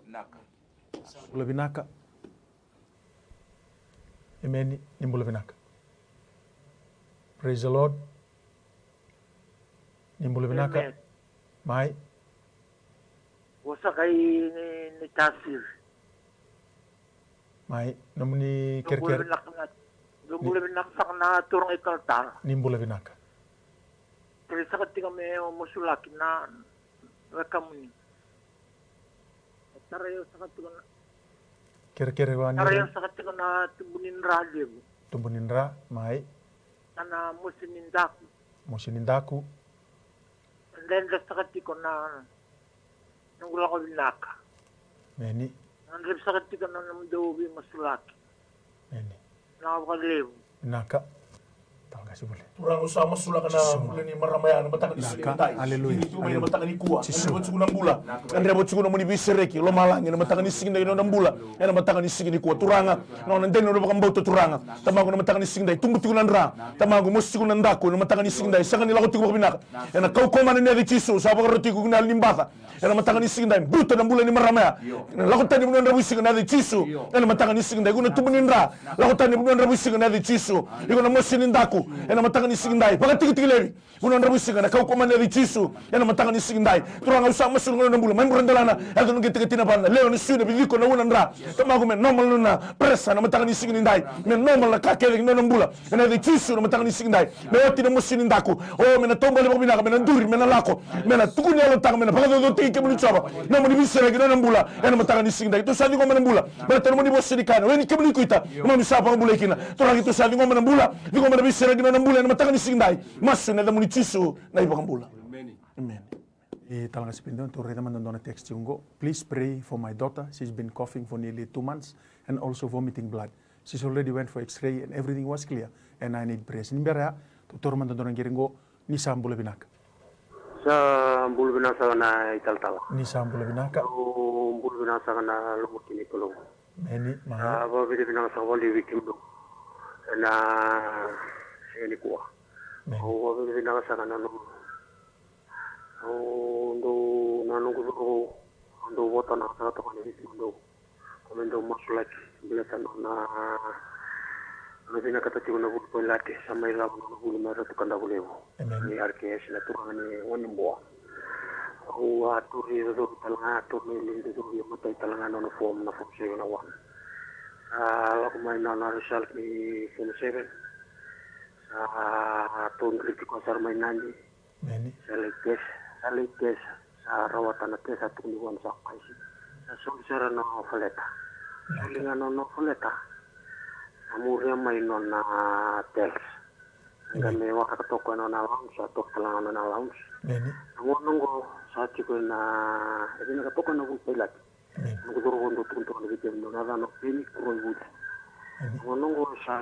Bula vinaka. Emeni, ni bula vinaka. Praise the Lord. Ni bula vinaka. Amen. Mai. Vosa kai ni, ni tasiri. Mai, nomuni kerekere. Ni bula vinaka saka na turaga italatala. Ni bula vinaka. Kerea saka tiko meu masulaki na wekamuni. Tara io saka tiko na. Kerekere vani. Tara io saka tiko na tubu ni dra levu. Tubu ni dra, mai. Ana mosi ni daku. Mosi ni daku. Dredre saka tiko na noqu lako vinaka. Emeni. Dredre saka tiko na nomudou veimasulaki. Emeni. Na vakalevu. Vinaka. Turaga, au sa masulaka na bula ni marama ya na mataka ni siga edai. Aleluya. Ni tu mai na mataka nikua. Gadreva tiko na bula. Gadreva tiko na moni veisereki lomalagi na mataka ni siga edai, na nona bula. Ena mataka ni siga nikua Turaga. Na nona dei na nona vakabauta Turaga. Tamaqu, na mataka ni siga edai, tubu tiko na dra. Tamaqu, mosi tiko na daku na mataka ni siga edai. Sega ni lako tiko vakavinaka. Ena kaukauwa mana ni yaca i Jisu, sa vakaroti iko ki na yalo ni baca. Ena mataka ni siga edai, biuta na bula ni marama ya. Ena lako tani vanua dravuisiga na yaca i Jisu. Ena mataka ni siga edai, iko na tubu ni dra. Lako tani vanua dravuisiga na yaca i Jisu. Iko na mosi ni daku. Ena mataka ni siga edai, vakatikitiki laivi. Vanua dravuisiga na kaukauwa mana ni yaca i Jisu. Ena mataka ni siga edai, Turaga, au sa masulaka na nona bula mai Buredelana. Yaco na qai tikatina vana, lewe, na sui, na viciko, na ua, na dra. Tamaqu, me normal na nona pressure na mataka ni siga ni dai. Me normal na ka kece ki na nona bula. Ena yaca i Jisu na mataka ni siga ni dai. Me oti na mosi ni daku. O, me na taubale vakavinaka, me na duri, me na lako. Me na tukuni yalotaka, me na vakacaucautaki kemuni Jiova. Na nomuni veisereki na nona bula. Ena mataka ni siga ni dai. Tou sa ciqoma na bula. Baleta na nomuni vosa ni kaya, na we ni kemuni kuita. Keimami sa vakabulai kina. Turaga, tou sa ciqoma na bula. Ciqoma na veisereki na nona bula. Ena mataka ni siga ni dai. Masu ena yacamuni Jisu na iVakabula. Emeni. E, Talagasi Pidon, tou raica mada dua na text tiko qo. Please pray for my daughter. She's been coughing for nearly two months and also vomiting blood. She's already went for X-ray and everything was clear. And I need prayers. Ni bera ya, tou taura mada dua na qiri qo. Ni sa bula vinaka. Sa bula vinaka saka na italatala. Ni sa bula vinaka. Au bula vinaka saka na lomaki ni Kalou. Meni, mai. Sa vakavinavinaka saka vakalevu vei kemudou ena siga nikua. Meni. Au vakavinavinaka saka na nomu Au dou na noqu cauravou, au dou votonaka saka toka na veitimudou. Au me dou masulaki, baleta nona, nona vinakata tiko na vuli pailate, sa mai cava nona vuli mai Ratu Kadavulevu. Emeni. Ni R K S na turaga ni Gonebua. Au a tauri cocovi tale ga, tauri na iliuliu cocovi, e matai tale ga nona form, na form seven na one. Sa lako mai na nona result ni form seven. Sa tauri tiko sara mai Nadi. Meni. Sa lai test, sa lai test, sa rawata na test, sa tukuni vua na sa kaisi. Sa soli sara na offer letter. Soli ga na offer letter. Sa muria mai nona test. Sa qai me waraka toka ena nona allowance, sa toka tale ga nona allowance. Meni. Na gauna qo sa tiko ena, e vinaka toka na vuli pailate. Meni. Noqu cauravou dau tukuna toka na veitemuni, na yacana o Peni Kuroi Vuli. Meni. Na gauna qo sa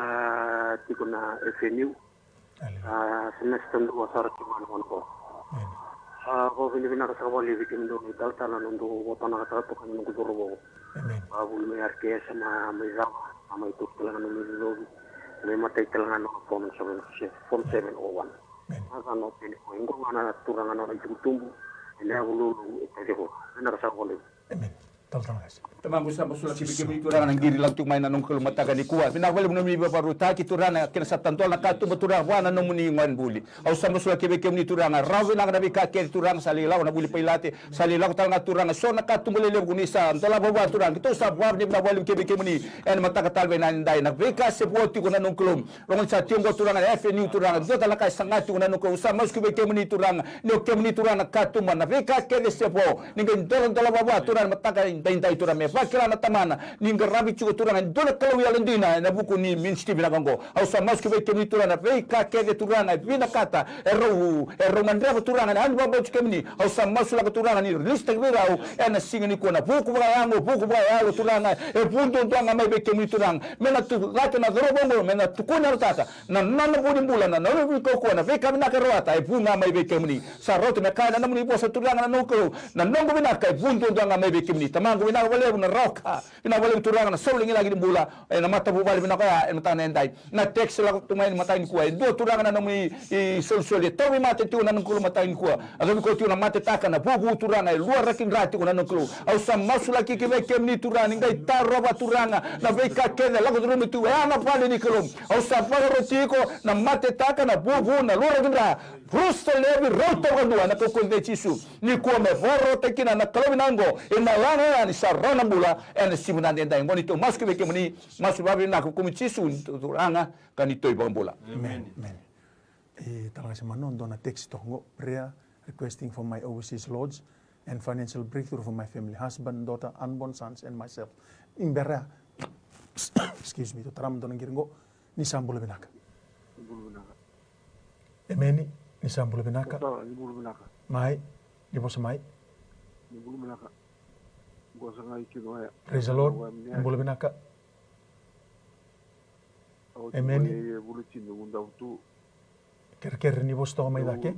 tiko na F N U. Aleluya. A, semester dua sara tiko ga na gauna qo. Amen. Sa vakavinavinaka saka vakalevu vei kemudou na italatala na noqu votonaka saka toka na noqu cauravou. Amen. A vuli mai R K S, sa mai cava, sa mai tauri tale ga na nomu icocovi. Mai matai tale ga na form seven, form seven oh one. Amen. Na yacana o Peni Kuroi, qo ga na turaga na nona itubutubu, ena yavu lulu e Tacikura. Vinaka saka vakalevu. Amen. Talatala Gase. Tamaqu, sa masulaki vei kemuni Turaga na qiri lako tiko mai na noqu Kalou mataka nikua. Vinaka vakalevu na nomuni veivakarautaki Turaga, kena sa tadola na katuba Turaga vua na nomuni gonevuli. Au sa masulaki vei kemuni Turaga, rawa vinaka na veika kece Turaga, sa lai lako na vuli pailate, sa lai lako tale ga Turaga so na katuba lelevu ko ni sa dolava vua Turaga. Keitou sa vakavinavinaka vakalevu vei kemuni ena mataka tale vei na edai, na veika se vo tiko na noqu Kalou. Rogo ni sa tiko qo Turaga na F N U Turaga, dua tale na ka e saga tiko na noqu Kalou. Sa masulaki vei kemuni Turaga, ni o kemuni Turaga na katuba, na veika kece se vo. Ni qai doladolava vua Turaga na mataka edaidai Turaga, me vakila na tamana ni qaravi tiko Turaga e dua na Kalou yalodina ena vuku ni ministry vinaka oqo. Au sa masulaki vei kemuni Turaga na veika kece Turaga e vinakata, e rau, e rau gadreva Turaga ena yago vakabauti kemuni. Au sa masulaka Turaga ni lesu taki vei rau ena siga nikua na vuku vakayago, vuku vakayalo Turaga, e vu duadua ga mai vei kemuni Turaga. Me na tu cake na cauravou oqo, me na tukuni yalataka na nona vu ni bula, na nona vu ni kaukauwa, na veika vinaka e rawata, e vu ga mai vei kemuni. Sa rauta me kaya na nomuni vosa Turaga na noqu Kalou, na noqu vinaka e vu duadua ga mai vei kemuni. Tamaqu, vinaka vakalevu na rawa ka. Vinaka vakalevu Turaga na saulu lagilagi ni bula ena matavuvale vinaka oya ena mataka na edai. Na text lako tu mai ena mataka nikua, e dua Turaga na nomuni isolisoli, e tauvimate tiko na noqu Kalou mataka nikua. A cavuti koya tiko na matetaka, na vuvu Turaga, e lua rakidra tiko na noqu Kalou. Au sa masulaki ki vei kemuni Turaga, ni qai tarova Turaga na veika kece e lako curuma tu e ya na vale ni Kalou. Au sa vakaroti iko na matetaka, na vuvu, na lua rakidra. Rusa levu, rauta vakadua ena kaukauwa i Jisu. Nikua me vakarautaki kina na Kalou vinaka oqo ena lagilagi ni sa rawa na bula ena siga edaidai oqo. Ni tou masu ki vei kemuni, masu vakavinaka ko Jisu ni tou Turaga ka ni tou iVakabula. Amen. Amen. E, Talagasi Mano, dua na text toka qo, prayer requesting for my overseas lodge and financial breakthrough for my family, husband, daughter, unborn sons and myself. Ni bera ya. Excuse me, tou tara mada dua na qiri qo. Ni sa bula vinaka. Bula vinaka. Emeni. Ni sa bula vinaka. Sa, ni bula vinaka. Mai. Ni vosa mai. Ni bula vinaka. Qo sa ga i kina oya. Praise the Lord. Ni bula vinaka. Emeni. Au tiko e Vuluti, Udavutu. Kerekere ni vosa toka mai cake.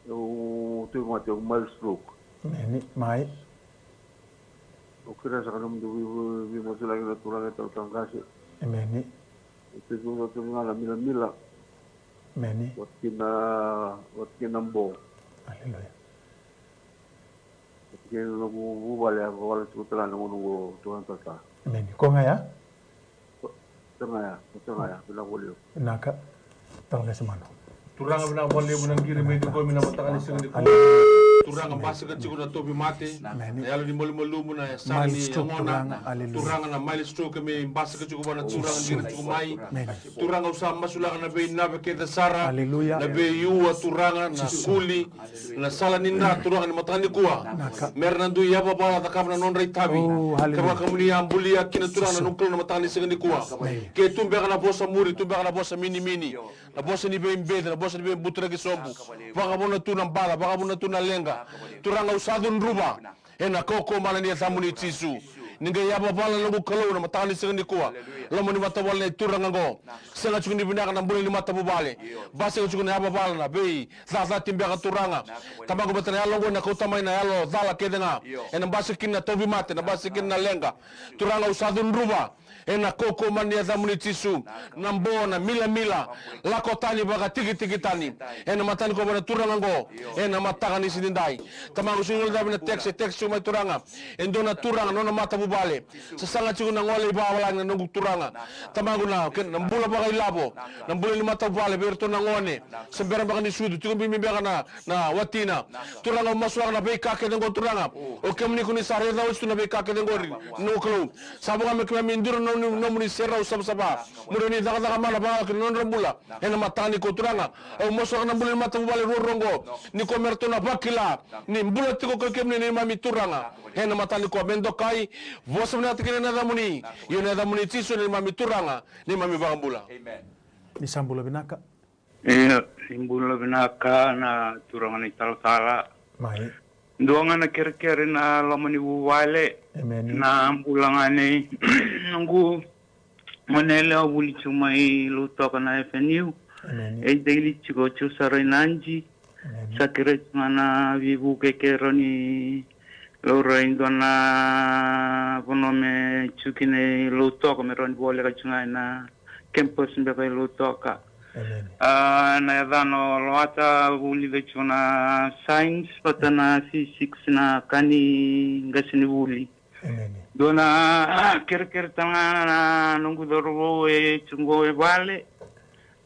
Au tui mate, au mild stroke. Emeni, mai. Au kerea saka nomudou vei, vei, veimasulaki na turaga e Talatala Qase. Emeni. Au tui, au tui ga na milamila. Emeni. Vata kei na, vata kei na bo. Aleluya. Vata kei na noqu vuvale, a vuvale tiko tale ga na noqu turaga tata. Emeni. Ko ga ya? Turaga ya, turaga ya, vinaka vakalevu. Vinaka. Turaga Gase Mano. Turaga vinaka vakalevu na qiri mai tiko mai na mataka ni siga nikua. Turaga, basika tiko na tauvimate, na yalo ni malumalumu, na saga ni yagona. Turaga, na mild stroke me basika tiko vua na Turaga ni ira tiko mai. Turaga, au sa masulaka na veinave kece sara, na veiua, Turaga, na kuli, na sala ni dra, Turaga, ni mataka nikua. Mera na dui yavavala, cakava na nodra itavi. Kevaka kemuni a bulia kina, Turaga, na noqu Kalou, na mataka ni siga nikua. Ke tu beka na vosa muri, tu beka na vosa minimini, na vosa ni veibeci, na vosa ni veibuturaki sobu. Vakavuna tu na baca, vakavuna tu na leqa. Turaga, au sa cudruva ena kaukaua mana ni yacamuni Jisu. Ni qai yavavala, noqu Kalou, na mataka ni siga nikua. Loma ni matavuvale nei turaga oqo. Sega tiko ni vinaka na bula ni matavuvale. Basika tiko na yavavala, na veicacati beka, Turaga. Tamaqu, baleta na yalo oqo ena kauta mai na yalo cala kece ga. Ena basika kina na tauvimate, ena basika kina na leqa. Turaga, au sa cudruva ena kaukaua mana ni yacamuni Jisu, na bo, na milamila, lako tani, vakatikitiki tani. Ena mataka nikua vua na turaga oqo, ena mataka ni siga nidai. Tamaqu, sega ni gole cavi na text, e text tiko mai, Turaga, e dua na turaga, nona matavuvale. Sasaga tiko na gole i vavalagi, na noqu Turaga. Tamaqu, na, ke, na bula vakailavo, na bula ni matavuvale vei iratou na gone. Se bera beka ni sucu, tiko bibi beka na, na watina. Turaga, au masulaka na veika kece oqo, Turaga. O kemuni ko ni sa raica oti tu na veika kece oqori, noqu Kalou. Sa vaka me keimami duri na nomuni, nomuni serau savasava. Mo ni cakacaka mana vaka kina nodra bula. Ena mataka nikua, Turaga, au masulaka na bula ni matavuvale ruarua oqo. Ni ko me ratou na vakila ni bula tiko ko kemuni, neimami Turaga. Ena mataka nikua, me dokai, vosa vinaka tiko kina na yacamuni. Io, na yacamuni Jisu, neimami Turaga, neimami Vakabula. Ni sa bula vinaka. Ia, ni bula vinaka na turaga na italatala. Mai. Dua ga na kerekere na loma ni vuvale. Emeni. Na bula ga nei noqu gone yalewa, vuli tiko mai Lautoka na F N U. Emeni. E daily tiko, tiko sara i Nadi. Emeni. Sa kerei tiko ga na veivuke ke rawa ni laurai dua na vanua me tiko kina i Lautoka, me rawa ni voleka tiko ga ena campus beka i Lautoka. Emeni. A, na yacana o Loata, vulica tiko na science vata na physics, na ka ni qasenivuli. Emeni. Dua na, a, kerekere tale ga na noqu cauravou e tiko qo e vale.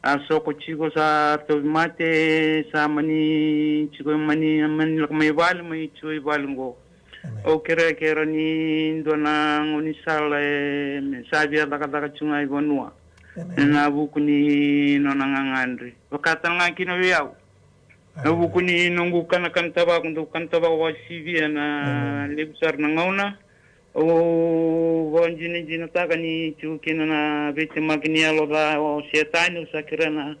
A soko tiko, sa tauvimate, sa mani tiko, mani, mani lako mai vale, mai tiko i vale qo. Emeni. Au kerea ke rawa ni dua na gaunisala, e, me sa via cakacaka tiko ga i vanua. Emeni. Ena vuku ni nona gagadre. Vaka tale ga kina vei au. Na vuku ni noqu kanakana tavako, dau kana tavako vakasivia na levu sara na gauna. Au vakadinadinataka ni tiko kina na veitemaki ni yalo ca o Setani, au sa kerea na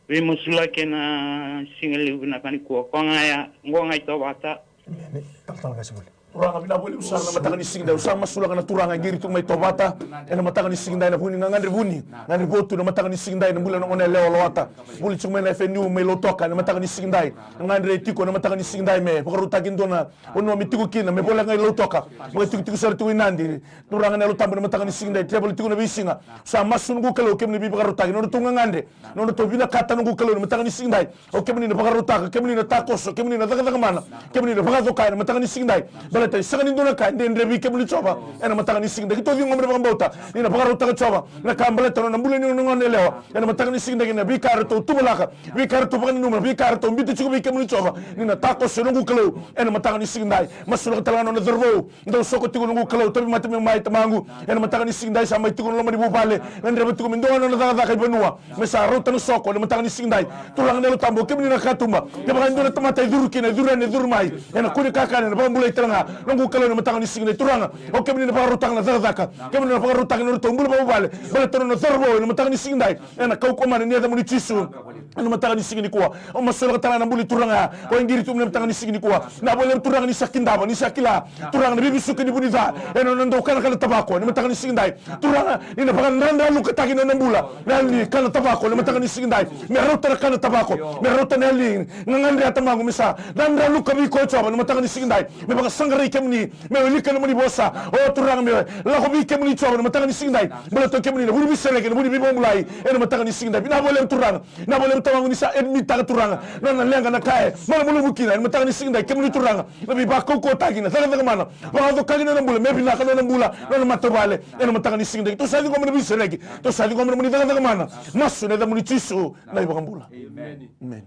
veimasulaki ena siga levu vinaka nikua. Koya ga ya, qo ga i Tovata. Emeni. Talatala qase vuli. Turaga, vinaka vakalevu sara na mataka ni siga edai. Au sa masulaka na turaga e qiri tu mai Tovata ena mataka ni siga edai, na vuni, gagadre vuni, gagadre votu ena mataka ni siga edai, na bula na gone yalewa o Loata, vuli tiko mai na F N U mai Lautoka ena mataka ni siga edai. Na gagadre e tiko ena mataka ni siga edai me vakarautaki e dua na vanua me tiko kina, me voleka ga i Lautoka, vakatikotiko sara tiko i Nadi. Turaga na Yalo Tabu, ena mataka ni siga edai, travel tiko na veisiga. Sa masu, noqu Kalou, kemuni veivakarautaki, nodratou gagadre, nodratou vinakata, noqu Kalou, ena mataka ni siga edai. O kemuni na vakarautaka, kemuni na takoso, kemuni na cakacaka mana, kemuni na vakacokaya ena mataka ni siga edai. Baleta e sega ni dua na ka e dredre vei kemuni Jiova ena mataka ni siga edai. Keitou ciqoma na vakabauta ni na vakarautaka Jiova na ka baleta na nona bula ni nona gone yalewa ena mataka ni siga edai, kei na veika eratou tuvalaka, veika eratou vakananuma, veika eratou biuta tiko vei kemuni Jiova. Ni na takoso, noqu Kalou, ena mataka ni siga edai. Masulaka tale ga na nona cauravou, dau soko tiko, noqu Kalou, tauvimate mai, Tamaqu, ena mataka ni siga edai, sa mai tiko ena loma ni vuvale, gadreva tiko me dua na nona cakacaka i vanua, me sa rauta na soko ena mataka ni siga edai. Turaga na Yalo Tabu, o kemuni na katuba. Kevaka e dua na tamata e curu kina, e curu yani, e curu mai, ena kune kakana, ena vakabulai tale ga, noqu Kalou, ena mataka ni siga edai. Turaga, o kemuni na vakarautaka na cakacaka, kemuni na vakarautaka na nodratou bula vakavuvale, baleta na nona cauravou ena mataka ni siga edai. Ena kaukaua mana ni yacamuni Jisu, ena mataka ni siga nikua. Au masulaka tale ga na bula i turaga ya, o e qiri tu mai ena mataka ni siga nikua. Vinaka vakalevu Turaga ni sa kidava, ni sa kila, Turaga, na veivesuki ni vu ni ca ena nona dau kanakana tavako ena mataka ni siga edai. Turaga, ni na vakadradralukataki na nona bula na yalo ni kana tavako ena mataka ni siga edai. Me rauta na kana tavako, me rauta na yalo ni gagadre, Tamaqu, me sa dradraluka vei koya Jiova ena mataka ni siga edai. Me vakasaqarai kemuni, me wilika na nomuni vosa. O Turaga, me lako vei kemuni Jiova ena mataka ni siga edai. Baleta o kemuni na vu ni veisereki, na vu ni veivakabulai ena mataka ni siga edai. Vinaka vakalevu Turaga. Vinaka vakalevu Tamaqu ni sa admit-taka, Turaga, na nona leqa, na ka e malumalumu kina ena mataka ni siga edai. Kemuni Turaga na veivakaukauwataki, na cakacaka mana, vakacokaki na nona bula me vinaka na nona bula, na nona matavuvale ena mataka ni siga edai. Keitou sa ciqoma na veisereki, keitou sa ciqoma na nomuni cakacaka mana. Masu ena yacamuni Jisu na iVakabula. Emeni. Emeni.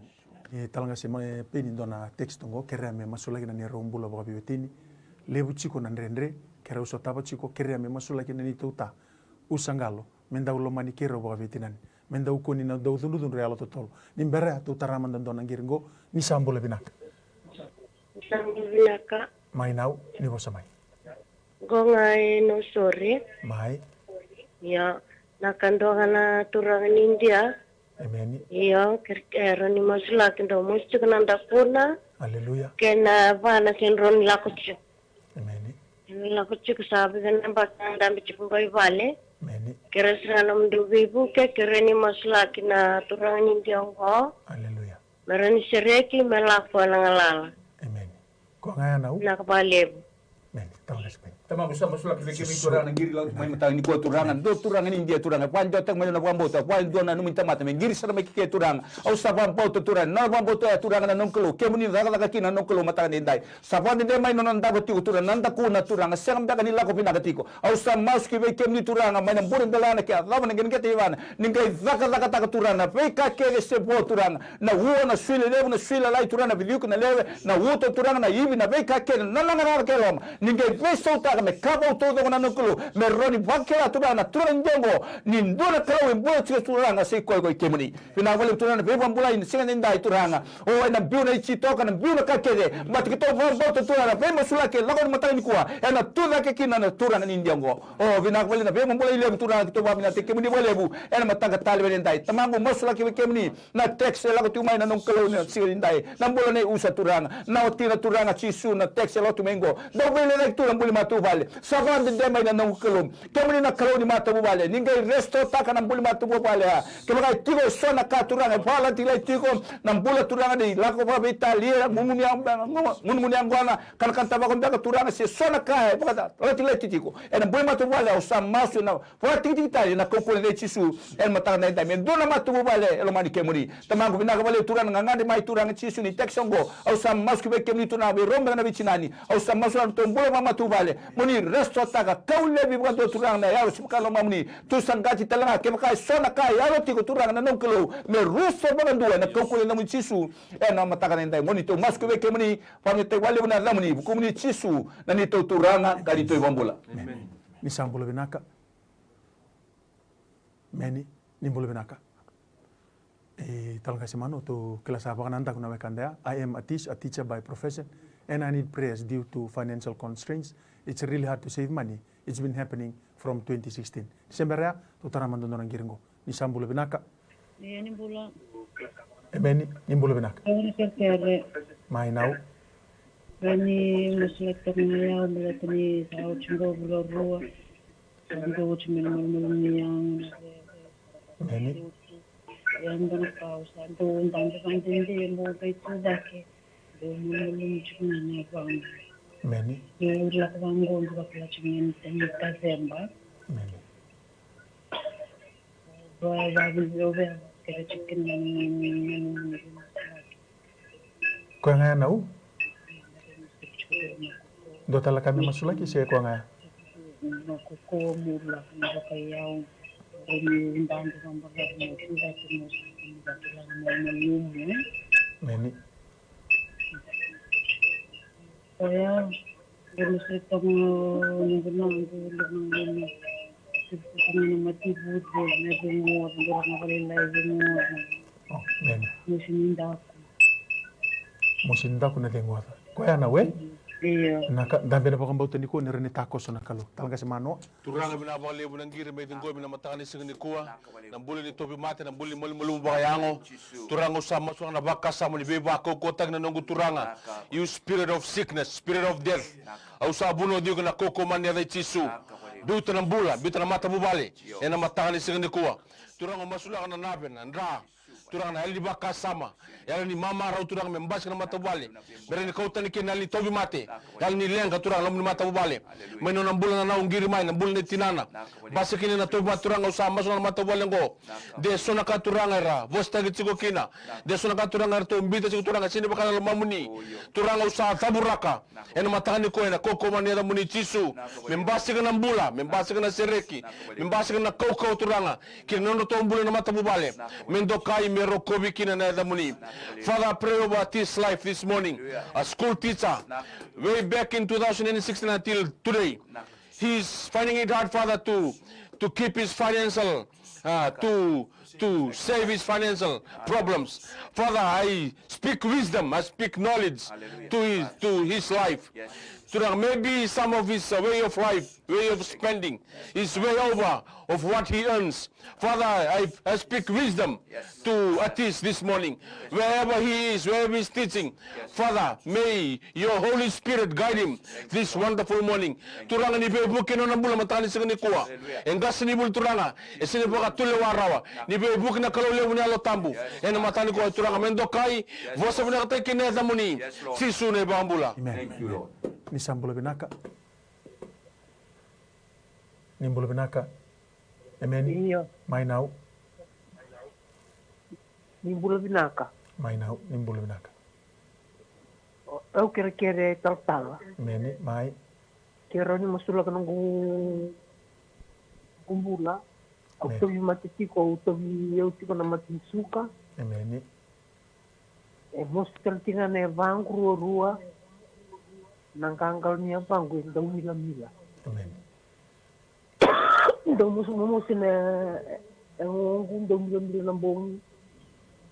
E, Talagase, ma, e, Peni, dua na text oqo, kerea me masulaki na neirau bula vakaveiwatini. Levu tiko na dredre, keirau sotava tiko, kerea me masulaki na neitou ta. Usa qalo, me dau lomani keirau vakaveitinani. Me dau kua ni na dau cudrucudru e yalo totolo. Ni bera ya, tou tara mada dua na qiri qo, ni sa bula vinaka. Ni sa bula vinaka. Mai Nau, ni vosa mai. Qo ga e Nausori. Mai. Io, na ka dua ga na turaga ni Idia. Emeni. Io, ke, ke rawa ni masulaki, dau mosi tiko na dakuna. Aleluya. Kei na va na se drau ni lako tiko. Emeni. Ni lako tiko, sa vei na baka na dabe tiko qo i vale. Emeni. Kerea sara ga nomudou veivuke, kerea ni masulaki na turaga ni Idia oqo. Aleluya. Me rawa ni sereki, me lako ena galala. Emeni. Koya ga ya Nau. Vinaka vakalevu. Emeni. Talagase Peni. Tamaqu, sa masulaki vei kemuni Turaga na qiri lako mai mataka nikua Turaga. Dua Turaga ni Idia Turaga. Vakadewataka mai na vakabauta. Vakadua na nomuni tamata me qiri sara mai ki ke Turaga. Au sa vakabauta Turaga. Na vakabauta ya Turaga na noqu Kalou. Kemuni cakacaka kina na noqu Kalou mataka ni dai. Sa vakadede mai na nona davo tiko Turaga. Na dakuna Turaga. Sega beka ni lako vinaka tiko. Au sa masu ki vei kemuni Turaga. Mai na bure dela na ke a cava na qeneqete ivana. Ni qai cakacakataka Turaga. Na veika kece se vo Turaga. Na ua, na sui lelevu, na sui lalai Turaga, na viliuki, na lewe, na uto Turaga, na ivi, na veika kece, na naganaga kei loma. Ni qai veisautaka me ka vou taucoko na noqu Kalou, me rawa ni vakila Turaga na Turaga ni Idia oqo, ni dua na Kalou e bula tiko Turaga, se koya ko i kemuni. Vinaka vakalevu Turaga na veivakabulai ni siga nidai Turaga. O ena biu na icitoka, na biu na ka kece, baleta keitou vakabauta Turaga na veimasulaki e lako ni mataka nikua, ena tucake kina na Turaga ni Idia oqo. O vinaka vakalevu na veivakabulai levu Turaga, keitou vakavinavinaka kemuni vakalevu, ena mataka tale vei nidai. Tamaqu masulaki vei kemuni, na text e lako tu mai na noqu Kalou na siga nidai. Na bula nei Usa Turaga. Na watina Turaga Jisu na text e lako tu mai qo. Dau veilecayaki tu na bula ni matavuvale. Sa vakadede mai na noqu Kalou. Kemuni na Kalou ni matavuvale. Ni qai restore-taka na bula ni matavuvale ya. Kevaka e tiko eso na ka Turaga. E vakalatilati tiko na bula Turaga ni lako vakaveitalia. Gunugunu ya, gunugunu yaqona. Kanakana tavako beka Turaga se so na ka. E vakalatilati tiko. Ena bula ni matavuvale au sa masu na Vakatikitiki tale na kaukauwa nei Jisu ena mataka na edai me dua na matavuvale e lomani kemuni. Tamaqu vinaka vakalevu Turaga na gagadre mai Turaga Jisu ni text oqo. Au sa masu ki vei kemuni Turaga vei Robe na veitinani. Au sa masu na nodratou bula vakamatavuvale. Mo ni restore-taka kau laivi vakadua Turaga na yalo se vakalomamuni. Tu saqati tale ga kevaka e so na ka e yalo tiko Turaga na noqu Kalou. Me restore vakadua ena kaukauwa nei Jisu ena mataka na edai. Mo ni tou masu ki vei kemuni. Vakanuitaki vakalevu na yacamuni. Vukumuni Jisu na neitou Turaga ka neitou iVakabula. Emeni. Ni sa bula vinaka. Meni, ni bula vinaka. E, Talagase Manu, tou kila sa vakanadaku na wekada ya. I am a teach-, a teacher by profession, and I need prayers due to financial constraints. It's really hard to save money. It's been happening from twenty sixteen. Se bera ya, tou tara mada dua na qiri qo. Ni sa bula vinaka. Ia, ni bula. Emeni, ni bula vinaka. Au na kerekere. Mai Nau. Rani masulaki toka mai au, baleta ni sa oti qo vula rua. Sa qo oti mai na malumalumu ni yago. Emeni. Ia, dua na ka au sa dau dabe vakadede, bau qai tu cake. Dau malumalumu tiko ga na yavaqu. Emeni. Ia, au lako vaqo, dau vakila tiko ga ni Taceba. Emeni. Koya ga ya Nau? Dua tale ka me masulaki se koya ga ya? Meni. Koya, dua na sere toka na noqu, noqu, noqu, noqu, noqu, noqu mati vuce, na veigauna, dua na ka lailai veigauna. Oh, meni. Mosi ni daku. Mosi ni daku na veigauna. Koya na we? Io. Na ka, dabe na vakabauta nikua ni rawa ni takoso na Kalou. Talagase Manoa. Turaga vinaka vakalevu na qiri mai ciqomi na mataka ni siga nikua. Na bula ni tauvimate, na bula ni malumalumu vakayago. Turaga au sa masulaka na vakasama ni veivakaukauwataki na noqu Turaga. You spirit of sickness, spirit of death. Au sa vunauci iko na kaukauwa ni yaca i Jisu. Biuta na bula, biuta na matavuvale. Ena mataka ni siga nikua. Turaga au masulaka na nave, na dra. Turaga na yalo ni vakasama. Yalo ni mamarau Turaga me basika na matavuvale. Me rawa ni kau tani kina na yalo ni tauvimate. Yalo ni leqa Turaga na loma ni matavuvale. Mai nona bula na nau qiri mai na bula ni tinana. Basika kina na tauvimate Turaga au sa masulaka na matavuvale oqo. De so na ka Turaga era vosataki tiko kina. De so na ka Turaga eratou biuta tiko Turaga sega ni vaka na lomamuni. Turaga au sa cavuraka. Ena mataka nikua ena kaukauwa ni yacamuni Jisu. Me basika na bula, me basika na sereki, me basika na kaukauwa Turaga. Kei na nodratou bula na matavuvale. Me dokai, me rokovi kina na yacamuni. Father, I pray over this life this morning. A school teacher, way back in two thousand and sixteen until today, he's finding it hard, Father, to, to keep his financial, uh, to, to save his financial problems. Father, I speak wisdom, I speak knowledge to his, to his life. Turaga, maybe some of his, uh, way of life, way of spending is way over of what he earns. Father, I, I speak wisdom to Atis this morning. Wherever he is, wherever he's teaching, Father, may your Holy Spirit guide him this wonderful morning. Turaga, ni veivuke na nona bula mataka ni siga nikua. E qasenivuli, Turaga, e sega ni vakatulewa rawa. Ni veivuke na Kalou levu na Yalo Tabu ena mataka nikua, Turaga, me dokai, vosa vinakataki kina na yacamuni. Jisu na iVakabula. Amen. Ni sa bula vinaka. Ni bula vinaka. Emeni. Io. Mai nau. Ni bula vinaka. Mai nau, ni bula vinaka. Au kerekere talatala. Emeni, mai. Keirau ni masulaka noqu, noqu bula. Au tauvi mate tiko, au tauvi au tiko na mate ni suka. Emeni. E mosi tale tiko ga na yavaqu ruarua, na qaqalo ni yavaqu e dau milamila. Amen. Dau mosi, momosi na yagoqu, dau milamila na bogi,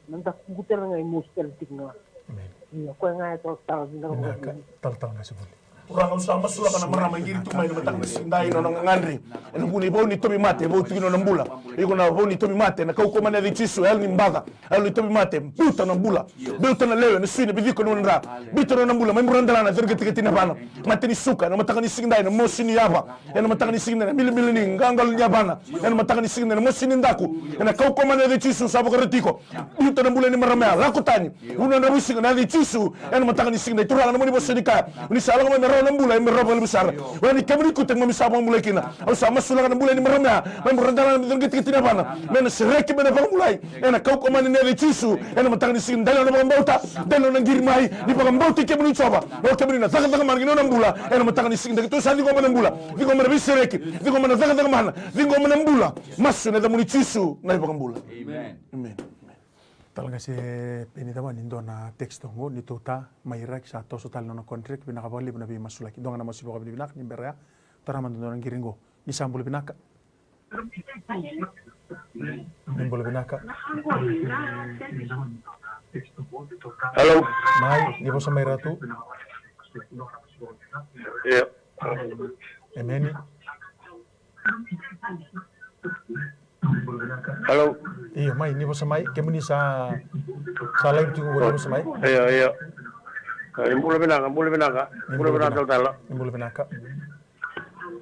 na dakuqu tale ga e mosi tale tiko ga. Amen. Ia, koya ga e talatala vinaka. Vinaka, talatala ga se voli. Turaga, au sa masulaka na marama e qiri tu mai na mataka ni siga edai, na nona gagadre ena vuku ni vau ni tauvimate, e vau tiko na nona bula. Iko na vau ni tauvimate, na kaukauwa mai na yaca i Jisu, e yalo ni baca, e yalo ni tauvimate, biuta na bula, biuta na lewe, na sui, na viciko, na nona dra, biuta na nona bula mai buradelana, curu katikati na yavana. Mate ni suka ena mataka ni siga edai, na mosi ni yava ena mataka ni siga edai, na milamila ni qaqalo ni yavana ena mataka ni siga edai, na mosi ni daku, ena kaukauwa mai na yaca i Jisu, sa vakarau tiko. Biuta na bula ni marama ya, lako tani. Vunau dravuisiga na yaca i Jisu, ena mataka ni siga edai, Turaga, na nomuni vosa ni kaya, ni sa lako mai me rawa na bula, e me rawa vakalevu sara. Oya ni kemuni kau tiko keimami sa vakabulai kina. Au sa masulaka na bula ni marama ya mai buradelana, me curu katikati na yavana, me na sereki, me na vakabulai. Ena kaukauwa mai na yaca i Jisu, ena mataka ni siga edai, dua na nona vakabauta, dua na nona qiri mai, ni vakabauti kemuni Jiova. O kemuni na cakacaka mana ki na nona bula, ena mataka ni siga edai, keitou sa ciqoma na bula, ciqoma na veisereki, ciqoma na cakacaka mana, ciqoma na bula. Masu ena yacamuni Jisu na iVakabula. Amen. Amen. Talatala ga se Peni, cava ni dua na text oqo, ni tou ta mai Iraq, sa toso tale na nona contract, vinaka vakalevu na veimasulaki. Dua ga na masu vakavinavinaka ni bera ya. Tara mada dua na qiri qo. Ni sa bula vinaka. Ni bula vinaka. Hello. Mai, ni vosa mai Ratu. Io. Emeni. Hello. Io, mai, ni vosa mai, kemuni sa, sa live tiko qo, ni vosa mai. Io, io. Ni bula vinaka, bula vinaka. Ni bula vinaka, talatala. Ni bula vinaka.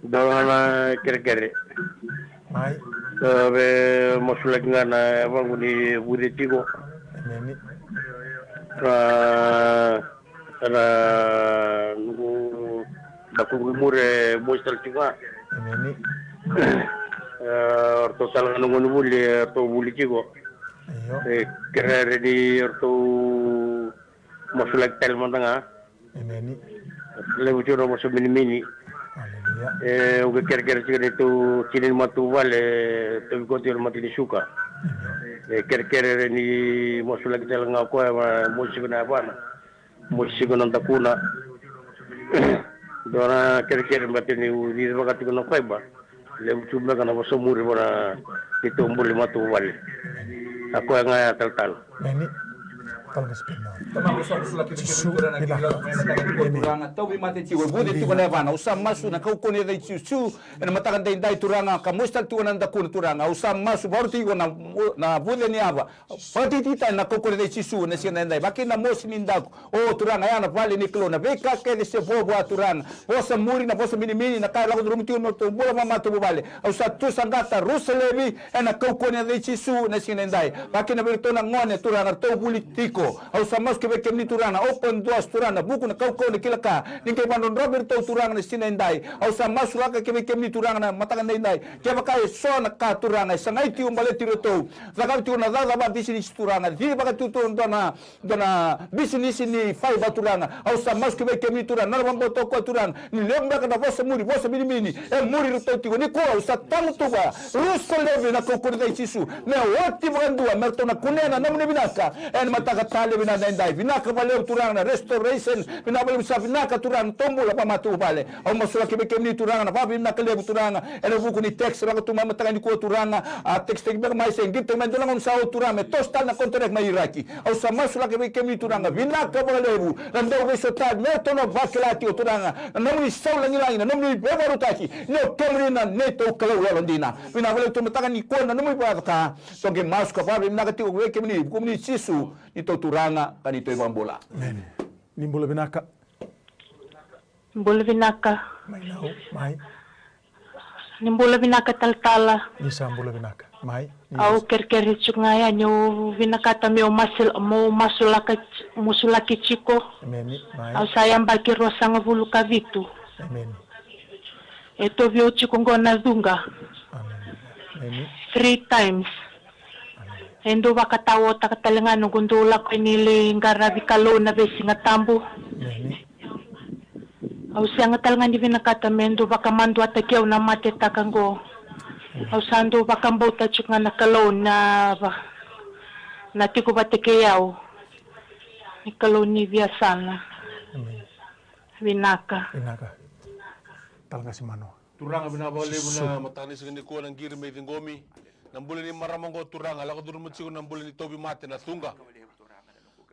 Dua ga na kerekere. Mai. Sa veimasulaki ga na yavaqu ni vuce tiko. Emeni. Ka Ena noqu dakuqu i muri e mosi tale tiko ga. Emeni. E, o ratou tale ga na gonevuli, e, ratou vuli tiko. Io. E, kerekere ni ratou masulaki tale mada ga. Emeni. Levu tiko na vosa minimini. Aleluya. E, au qai kerekere tiko ni tou tina ni matavuvale, tou viko tiko na mate ni suka. Io. E, kerekere ni masulaki tale ga o koya, e, mosi tiko na yavana. Mosi tiko na dakuna. Dua na kerekere baleta niu cicivaka tiko na faiba. Levu tu beka na vosa muri vua na neitou bula ni matavuvale. A koya ga ya, talatala. Emeni. Talatala Spina. Jisu, vinaka. Emeni. Turaga, tauvimate tiko, e vuce tiko na yavana. Au sa masu ena kaukauwa ni yaca i Jisu. Ena mataka edaidai, Turaga, ka mosi tale tiko na dakuna, Turaga. Au sa masu, vakaroti iko na, na vuce ni yava. Vakatikitiki tale ena kaukauwa ni yaca i Jisu ena siga edaidai. Vaka kina na mosi ni daku. O Turaga, ya na vale ni Kalou, na veika kece se vo vua, Turaga. Vosa muri, na vosa minimini, na ka e lako curuma tiko na nodratou bula vakamatavuvale. Au sa tusaqata, rusa laivi ena kaukauwa ni yaca i Jisu ena siga edaidai. Vaka kina vei iratou na gone, Turaga, ratou vuli tiko. Au sa masu ki vei kemuni Turaga na open doors Turaga, na vuku, na kaukauwa, na kila ka ni qai vakadrodrova vei iratou Turaga na siga nidai. Au sa masulaka ki vei kemuni Turaga na mataka nidai. Kevaka e so na ka Turaga e sagai tiko baleti iratou, cakava tiko na cakacaka vakabisinisi Turaga, cicivaka tiko dua na dua na bisinisi ni faiva Turaga. Au sa masu ki vei kemuni Turaga, na nona vakabauta o koya Turaga, ni levu beka na vosa muri, vosa minimini e muri iratou tiko. Nikua au sa tagutuva rusa levu ena kaukauwa ni yaca i Jisu, me oti vakadua me ratou na kunea na nomuni vinaka ena mataka talei vinaka nidai. Vinaka vakalevu Turaga na restoration, vinaka vakalevu, sa vinaka Turaga na tou bula vakamatavuvale. Au masulaki vei kemuni Turaga na vakavinavinaka levu Turaga ena vuku ni text lako tu mai mataka nikua Turaga. A text taki beka mai se qiri taki mai dua na gauna sa oti Turaga me toso tale na contract mai Iraki. Au sa masulaki vei kemuni Turaga, vinaka vakalevu na dau veisotavi me ratou na vakila tiko Turaga na nomuni sau lagilagi, na nomuni veivakarautaki, ni o kemuni na neitou Kalou yalodina. Vinaka vakalevu tu mataka nikua na nomuni vakacaka. Tou qai masu ka vakavinavinaka tiko vei kemuni, vukumuni Jisu, neitou Turaga ka neitou iVakabula. Emeni. Ni bula vinaka. Bula vinaka. Mai nau, mai. Ni bula vinaka talatala. Ni sa bula vinaka. Mai. Ni au kerekere tiko ga yani, au vinakata meu masul-, meu masulaka, masulaki tiko. Emeni, mai. Au sa yabaki ruasagavulu ka vitu. Emeni. E tovi au tiko qo na cuqa. Emeni. Emeni. Three times. Emeni. E dau vakataotaka tale ga noqu dau lako yani lai qaravi Kalou na veisiga tabu. Emeni. Au sega tale ga ni vinakata me dau vakamaduataki au na matetaka qo. Au sa dau vakabauta tiko ga na Kalou na va-, na tiko vata kei au. Ni Kalou ni viasana. Emeni. Vinaka. Vinaka. Tala qasi manoa. Turaga, vinaka vakalevu na mataka ni siga nikua na qiri me ciqomi. Na bula ni marama qo Turaga, lako curuma tiko na bula ni tauvimate na cuqa.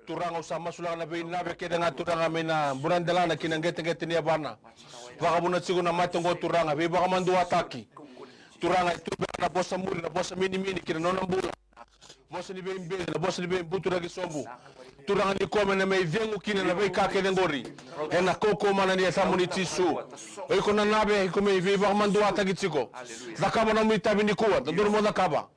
Turaga, au sa masulaka na veinave kece ga Turaga mai na buradelana ki na qeteqete ni yavana. Vakavuna tiko na mate qo Turaga, veivakamaduataki. Turaga, e tu beka na vosa muri, na vosa minimini ki na nona bula. Vosa ni veibeci, na vosa ni veibuturaki sobu. Turaga, nikua me na mai cegu kina na veika kece qori. Ena kaukauwa mana ni yacamuni Jisu. O iko na nave, iko mai veivakamaduataki tiko. Cakava na nomu itavi nikua, dodonu mo cakava.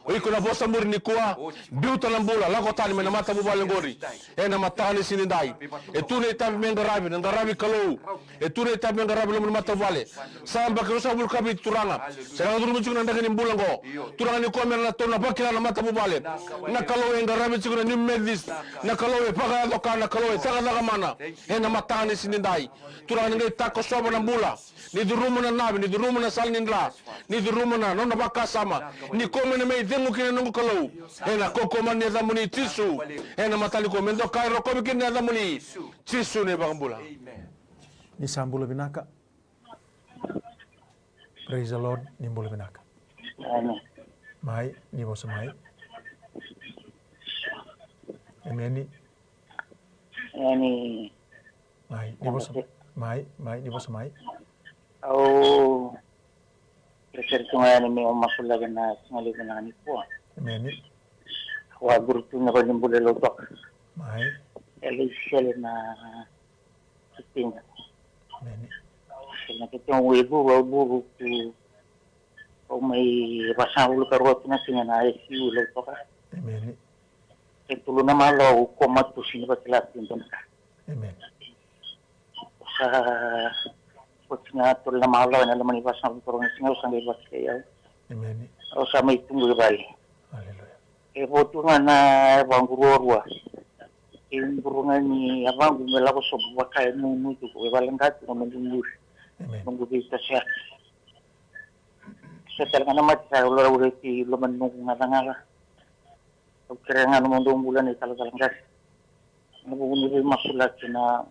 O iko na vosa muri nikua, biuta na bula, lako tani mai na matavuvale qori. Ena mataka ni siga nidai. E tu na itavi me qaravi, na qaravi Kalou. E tu na itavi me qaravi loma ni matavuvale. Sa yabaki ruasagavulu ka vitu Turaga. Sa lako curuma tiko na draki ni bula qo. Turaga, nikua me ratou na vakila na matavuvale. Na Kalou e qaravi tiko na New Methodist. Na Kalou e vakayaco ka, na Kalou e cakacaka mana. Ena mataka ni siga nidai. Turaga, ni qai takosova na bula. Ni curuma na nave, ni curuma na sala ni dra, ni curuma na nona vakasama. Nikua me na mai cegu kina noqu Kalou. Ena kaukauwa mana ni yacamuni Jisu. Ena mataka nikua me dokai rokovi kina na yacamuni Jisu na iVakabula. Ni sa bula vinaka. Praise the Lord, ni bula vinaka. Amen. Mai, ni vosa mai. Emeni. Emeni. Mai, ni vosa mai. Mai, ni vosa mai. Au kerekere tu ga yani meu masulaki na siga levu vinaka nikua. Emeni. Au a curu tu na valenibula e Lautoka. Mai. E lai sele na kitiga. Emeni. Sele na kitiga au e curu, au curu tu. Au mai vasagavulu ka rua tu na siga na I C U e Lautoka. Emeni. E tolu na malo au koma tu, sega ni vakila tu e dua na ka. Emeni. Sa oti ga tolu na malo ena loma ni vasagavulu ka rua na siga au sa qai vakila au. Emeni. Au sa mai tubu i vale. Aleluya. E vo tu ga na yavaqu ruarua. E quru ga ni yavaqu me lako sobu vaka e nunu tu, e vale ga tu ga me quru. Emeni. Noqu veitosoyaki. So tale ga na mate sa laurai ki loma ni noqu gacagaca. Au kerea ga na nomudou bula na italatala qase. Na vuku ni veimasulaki na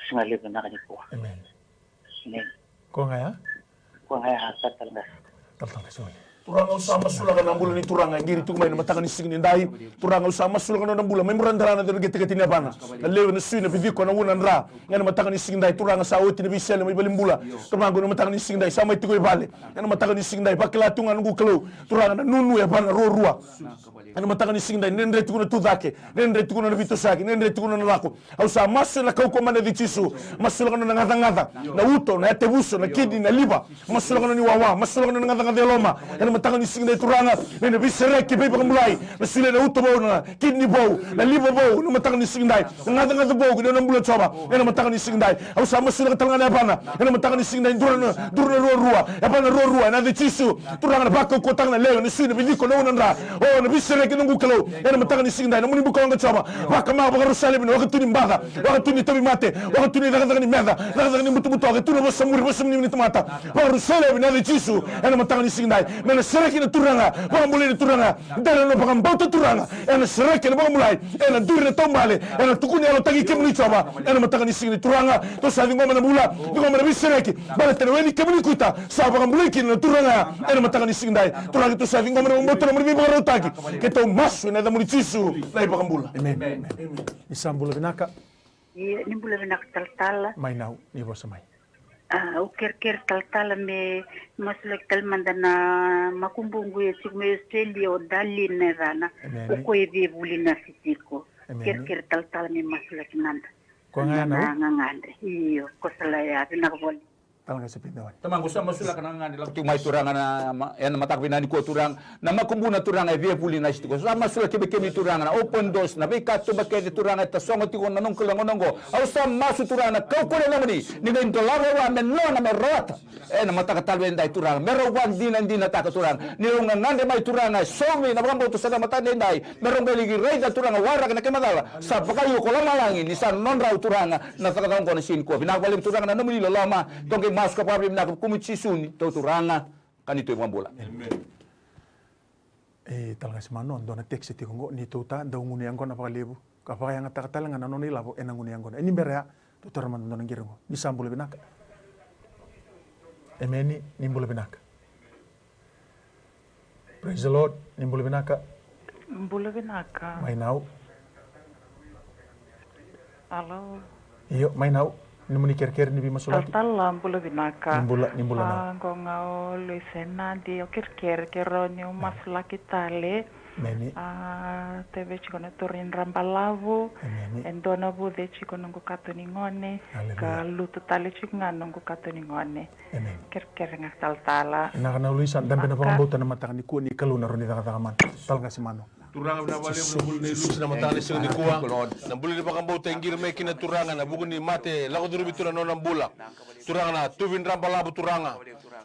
siga levu vinaka nikua. Emeni. Emeni. Ko ga ya? Ko ga ya, talatala qase. Talatala qase. Turaga, au sa masulaka na bula ni turaga e qiri tiko mai na mataka ni siga nidai. Turaga, au sa masulaka na nona bula mai buradelana, na curu qeteqete ni yavana. Na lewe, na sui, na viciko, na ua, na dra. Ena mataka ni siga nidai, Turaga, sa oti na veisele mai valenibula. Turaga, ena mataka ni siga nidai sa mai tiko i vale. Ena mataka ni siga nidai, vakila tu ga noqu Kalou. Turaga, na nunu e vana ruarua. Ena mataka ni siga nidai, dredre tiko na tucake, dredre tiko na veitosoyaki, dredre tiko na lako. Au sa masu ena kaukauwa mana i Jisu. Masulaka na nona gacagaca, na uto, na yatevuso, na kidney, na liver. Masulaka na nona iwawa, masulaka na nona gacagaca e loma. Ena mataka ni siga edai Turaga, me na veisereki, veivakabulai, na solia na uto vou, na kidney vou, na liver vou, na mataka ni siga edai, na gacagaca vou ki na nona bula Jiova, ena mataka ni siga edai. Au sa masulaka tale ga na yavana, ena mataka ni siga edai, duru na, duru na ruarua, yavana ruarua, ena yaca i Jisu. Turaga, na vakaukauwataka na lewe, na sui, na veiciko, na ua, na dra. O, na veisereki noqu Kalou, ena mataka ni siga edai, na nomuni bukawaqa Jiova, vakama, vakarusa laivi na wakatu ni baca, wakatu ni tauvimate, wakatu ni cakacaka ni meca, cakacaka ni butobuto, wakatu na vosa muri, vosa muri ni tamata. Vakarusa laivi ena yaca i Jisu, ena mataka ni siga edai. Me na sereki na Turaga, vakabulai na Turaga, dela na vakabauta Turaga, ena sereki, ena vakabulai, ena duri na taubale, ena tukuni yalotaki kemuni Jiova, ena mataka ni siga edai Turaga, tou sa ciqoma na bula, ciqoma na veisereki, baleta na we ni kemuni kuita, sa vakabulai kina na Turaga, ena mataka ni siga edai. Turaga, tou sa ciqoma na vakabauta, na nomuni veivakarautaki, keitou masu ena yacamuni Jisu, na iVakabula. Emeni. Ni sa bula vinaka. Ia, ni bula vinaka talatala. Mai nau, ni vosa mai. A, au kerekere talatala me masulaki tale mada na makubuqu e tiko mai Australia, o Darlene na yacana. Emeni. O koya e via vuli na fitiko. Emeni. Kerekere talatala me masulaki mada. Ko ga na gagadre. Io, ko sa lai, a, vinaka voli. Tala ga se pida wani. Tamaqu, sa masulaka na gagadre lako tiko mai Turaga na ma-, ena mataka vinaka nikua Turaga. Na makubu na Turaga e via vuli na fitiko. Sa masulaki vei kemuni Turaga na open doors, na veika tuba kece Turaga e tasogo tiko na noqu Kalou na gauna oqo. Au sa masu Turaga na kaukauwa ni yacamuni, ni qai dolava vua me nona me rawata. Ena mataka tale edai Turaga, me rau vakadinadinataka Turaga. Ni rau gagadre mai Turaga, e saumi na vakabauta sa na mataka edai. Me rau qai laki raica Turaga waraka na kena macala. Sa vakaio ko lomalagi, ni sa nodrau Turaga na cakacaka oqo na siga nikua. Vinaka vakalevu Turaga na nomuni loloma. Tou qai masu ka vakavinavinaka, kemuni Jisu ni tou Turaga ka ni tou iVakabula. Emeni. E, tala ga se mano, dua na text tiko oqo, ni tou ta dau gunu yaqona vakalevu ka vakayagataka tale ga na nona ilavo ena gunu yaqona. E ni bera ya, tou tara mada dua na qiri oqo. Ni sa bula vinaka. Emeni, ni bula vinaka. Praise the Lord, ni bula vinaka. Bula vinaka. Mai nau. Alo. Io, mai nau. Nomuni kerekere ni veimasulaki. Talatala, bula vinaka. Ni bula, ni bula nau. A, qo ga o Luisa e Nadi, au kerekere, kerea ni o masulaki tale. Emeni. A, teve tiko na turaga ni Drabalavu. Emeni. E dua na vuce tiko noqu kato ni gone. Aleluya. Ka lutu tale tiko ga noqu kato ni gone. Emeni. Kerekere ga talatala. Vinaka nau Luisa, dabe na vakabauta na mataka nikua ni Kalou na rawa ni cakacaka mana. Tala ga se mano. Turaga, vinaka vakalevu na bula nei Luisa na mataka ni siga nikua. Na bula ni vakabauta e qiri mai kina Turaga, na vuku ni mate, lako curumi tu na nona bula. Turaga na tuvi Drabalavu Turaga.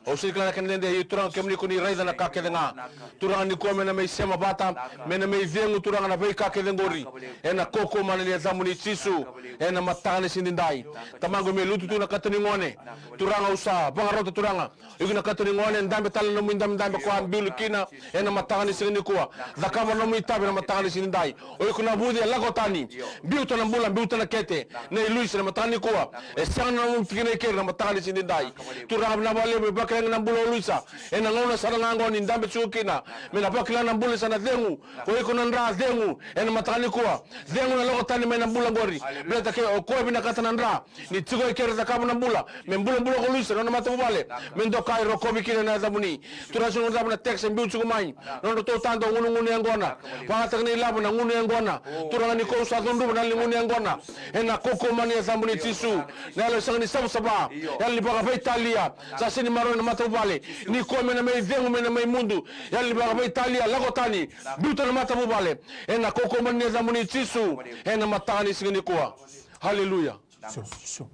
Au sega ni kila na kena dede, ia Turaga kemuni ko ni raica na ka kece ga. Turaga nikua me na mai sema vata, me na mai cegu Turaga na veika kece qori. Ena kaukaua mana ni yacamuni Jisu, ena mataka ni siga nidai. Tamaqu, me lutu tu na kato ni gone. Turaga au sa vakarota Turaga. Iko na kato ni gone, dabe tale na nomu idabedabe ko a biu kina, ena mataka ni siga nikua. Cakava na nomu itavi na mataka ni siga nidai. O iko na vuce, lako tani. Biuta na bula, biuta na kete. Nei Luisa na mataka nikua. E sega na nomu tikina i keri na mataka ni siga nidai. Turaga vinaka vakalevu, me vakilagi na bula o Luisa. Ena gauna sara ga oqo ni dabe tiko kina. Me na vakila na bula sa na cegu. Ko iko na dra cegu. Ena mataka nikua. Cegu na lako tani mai na bula qori. Baleta ke o koya vinakata na dra. Ni tiko e keri cakava na bula, me bulabula ko Luisa, nona matavuvale, me dokai rokovi kina na yacamuni. Turaga, sa na cava na text e biu tiko mai. Nodratou ta dau gunugunu yaqona. Vakataka na ilavo na gunu yaqona. Turaga nikua au sa cudruva na yalo ni gunu yaqona. Ena kaukaua mana ni yacamuni Jisu. Na yalo e sega ni savasava. Yalo ni vakaveitalia. Sa sega ni maroroi na matavuvale. Nikua me na mai cegu, me na mai mudu. Yalo ni vakaveitalia, lako tani. Biuta na matavuvale. Ena kaukaua mana ni yacamuni Jisu. Ena mataka ni siga nikua. Haleluya. So, so.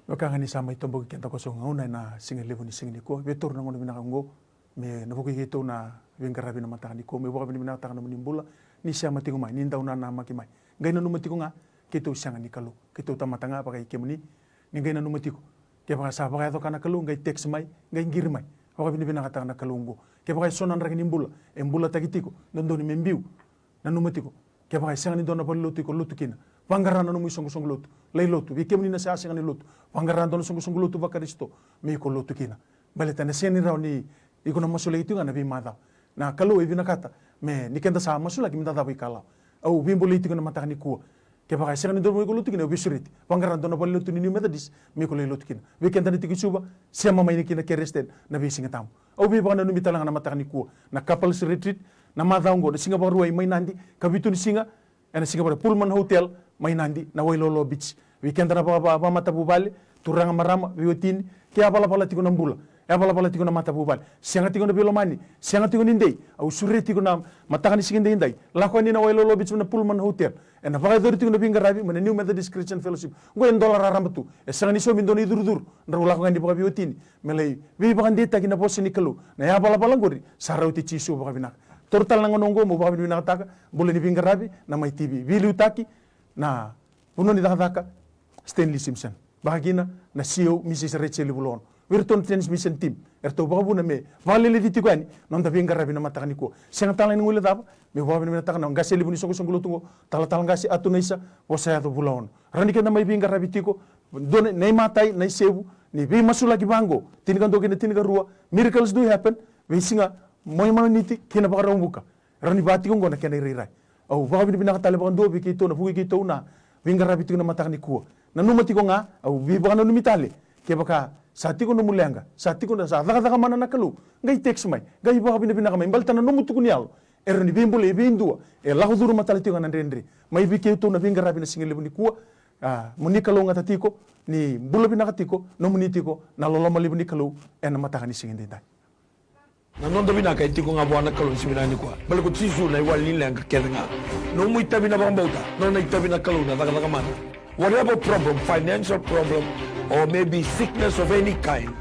Vaka ga ni sa mai toboki keda ko so gauna ena siga levu ni siga nikua. Via taura na gauna vinaka oqo me na vukei keitou na veiqaravi na mataka nikua, meu vakavinavinakataka nomuni bula ni sema tiko mai, ni dau nanamaki mai. Qai nanuma tiko ga, keitou sega ni Kalou, keitou tamata ga vaka i kemuni. Ni qai nanuma tiko, kevaka sa vakayaco ka na Kalou, qai text mai, qai qiri mai. Vakavinavinakataka na Kalou oqo. Kevaka e so na draki ni bula e bulataki tiko, dodonu me biu. Nanuma tiko, kevaka e sega ni dua na valenilotu iko lotu kina, vaqara na nomu isoqosoqo lotu. Lai lotu, vei kemuni na sa sega ni lotu, vaqara dua na soqosoqo lotu vaKarisito me iko lotu kina. Baleta na sega ni rawa ni iko na masulaki tiko ga na veimacawa. Na Kalou e vinakata me, ni keda sa masulaki, meda cava ikalawa. Au veibolei tiko na mataka nikua. Kevaka e sega ni dua na vanua iko lotu kina, au veisureti, vaqara dua na valenilotu ni New Methodist me iko lai lotu kina. Vei keda na tiko i Suva, sema mai na kina Keresden na veisiga tabu. Au veivakananumi tale ga na mataka nikua na couples retreat, na macawa oqo, na Siga Vakarua mai Nadi, ka vitu ni siga, ena Siga Vakarua, Pullman Hotel mai Nadi, na Wailolo Beach. Vei keda na vaka, vaka, vakamatavuvale, turaga, marama, veiwatini, ke a valavala tiko na bula, Yavalavala tiko na matavuvale, sega tiko na veilomani, sega tiko ni dei. Au sureti tiko na mataka ni siga daidai, lako yani na Wailolo Beach mai na Pullman Hotel, ena vakayacori tiko na veiqaravi mai na New Methodist Christian Fellowship. Oqo e dola raraba tu, e sega ni saumi dua na icurucuru. Drau lako ga ni vakaveiwatini me lai veivakadeitaki na vosa ni Kalou. Na yavalavala oqori sa rauti Jisu vakavinaka. Taura tale na gauna oqo meu vakavinavinakataka bula ni veiqaravi na Mai T V, veiliutaki na vanua ni cakacaka, Stanley Simpson, vakakina na C E O Mrs Rachel Vulaono, vei iratou na transmission team, eratou vakavuna me vakaleleci tiko yani na noda veiqaravi na mataka nikua. Sega tale ni guilecava meu vakavinavinakataka na qase levu ni soqosoqo lotu oqo, talatala qase Atunaisa Vosayaco Vulaono. Rawa ni keda mai veiqaravi tiko, dua na, na imatai, na isevu ni veimasulaki vaqo, tinikadua kei na tinikarua, Miracles Do Happen, veisiga Moniti kei na Vakaraubuka. Rawa ni va tiko oqo na kena irairai. Au vakavinavinaka tale vakadua vei keitou na vukei keitou na veiqaravi tiko na mataka nikua. Nanuma tiko ga, au veivakananumi tale, kevaka sa tiko nomu leqa, sa tiko na, sa cakacaka mana na Kalou, qai text mai, qai vakavinavinaka mai baleta na nomu tuku ni yalo e rawa ni veibulai vei dua e lako curuma tale tiko ga na dredre. Mai vei keitou na veiqaravi na siga levu nikua, a, mo ni kalougata tiko, ni bula vinaka tiko, nomuni tiko na loloma levu ni Kalou ena mataka ni siga daidai. Na noda vinaka e tiko ga vua na Kalou ni siga vinaka nikua. Baleta ko Jisu na iwali ni leqa kece ga. Nomu itavi na vakabauta, nona itavi na Kalou na cakacaka mana. Whatever problem, financial problem, or maybe sickness of any kind,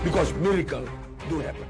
because miracle do happen.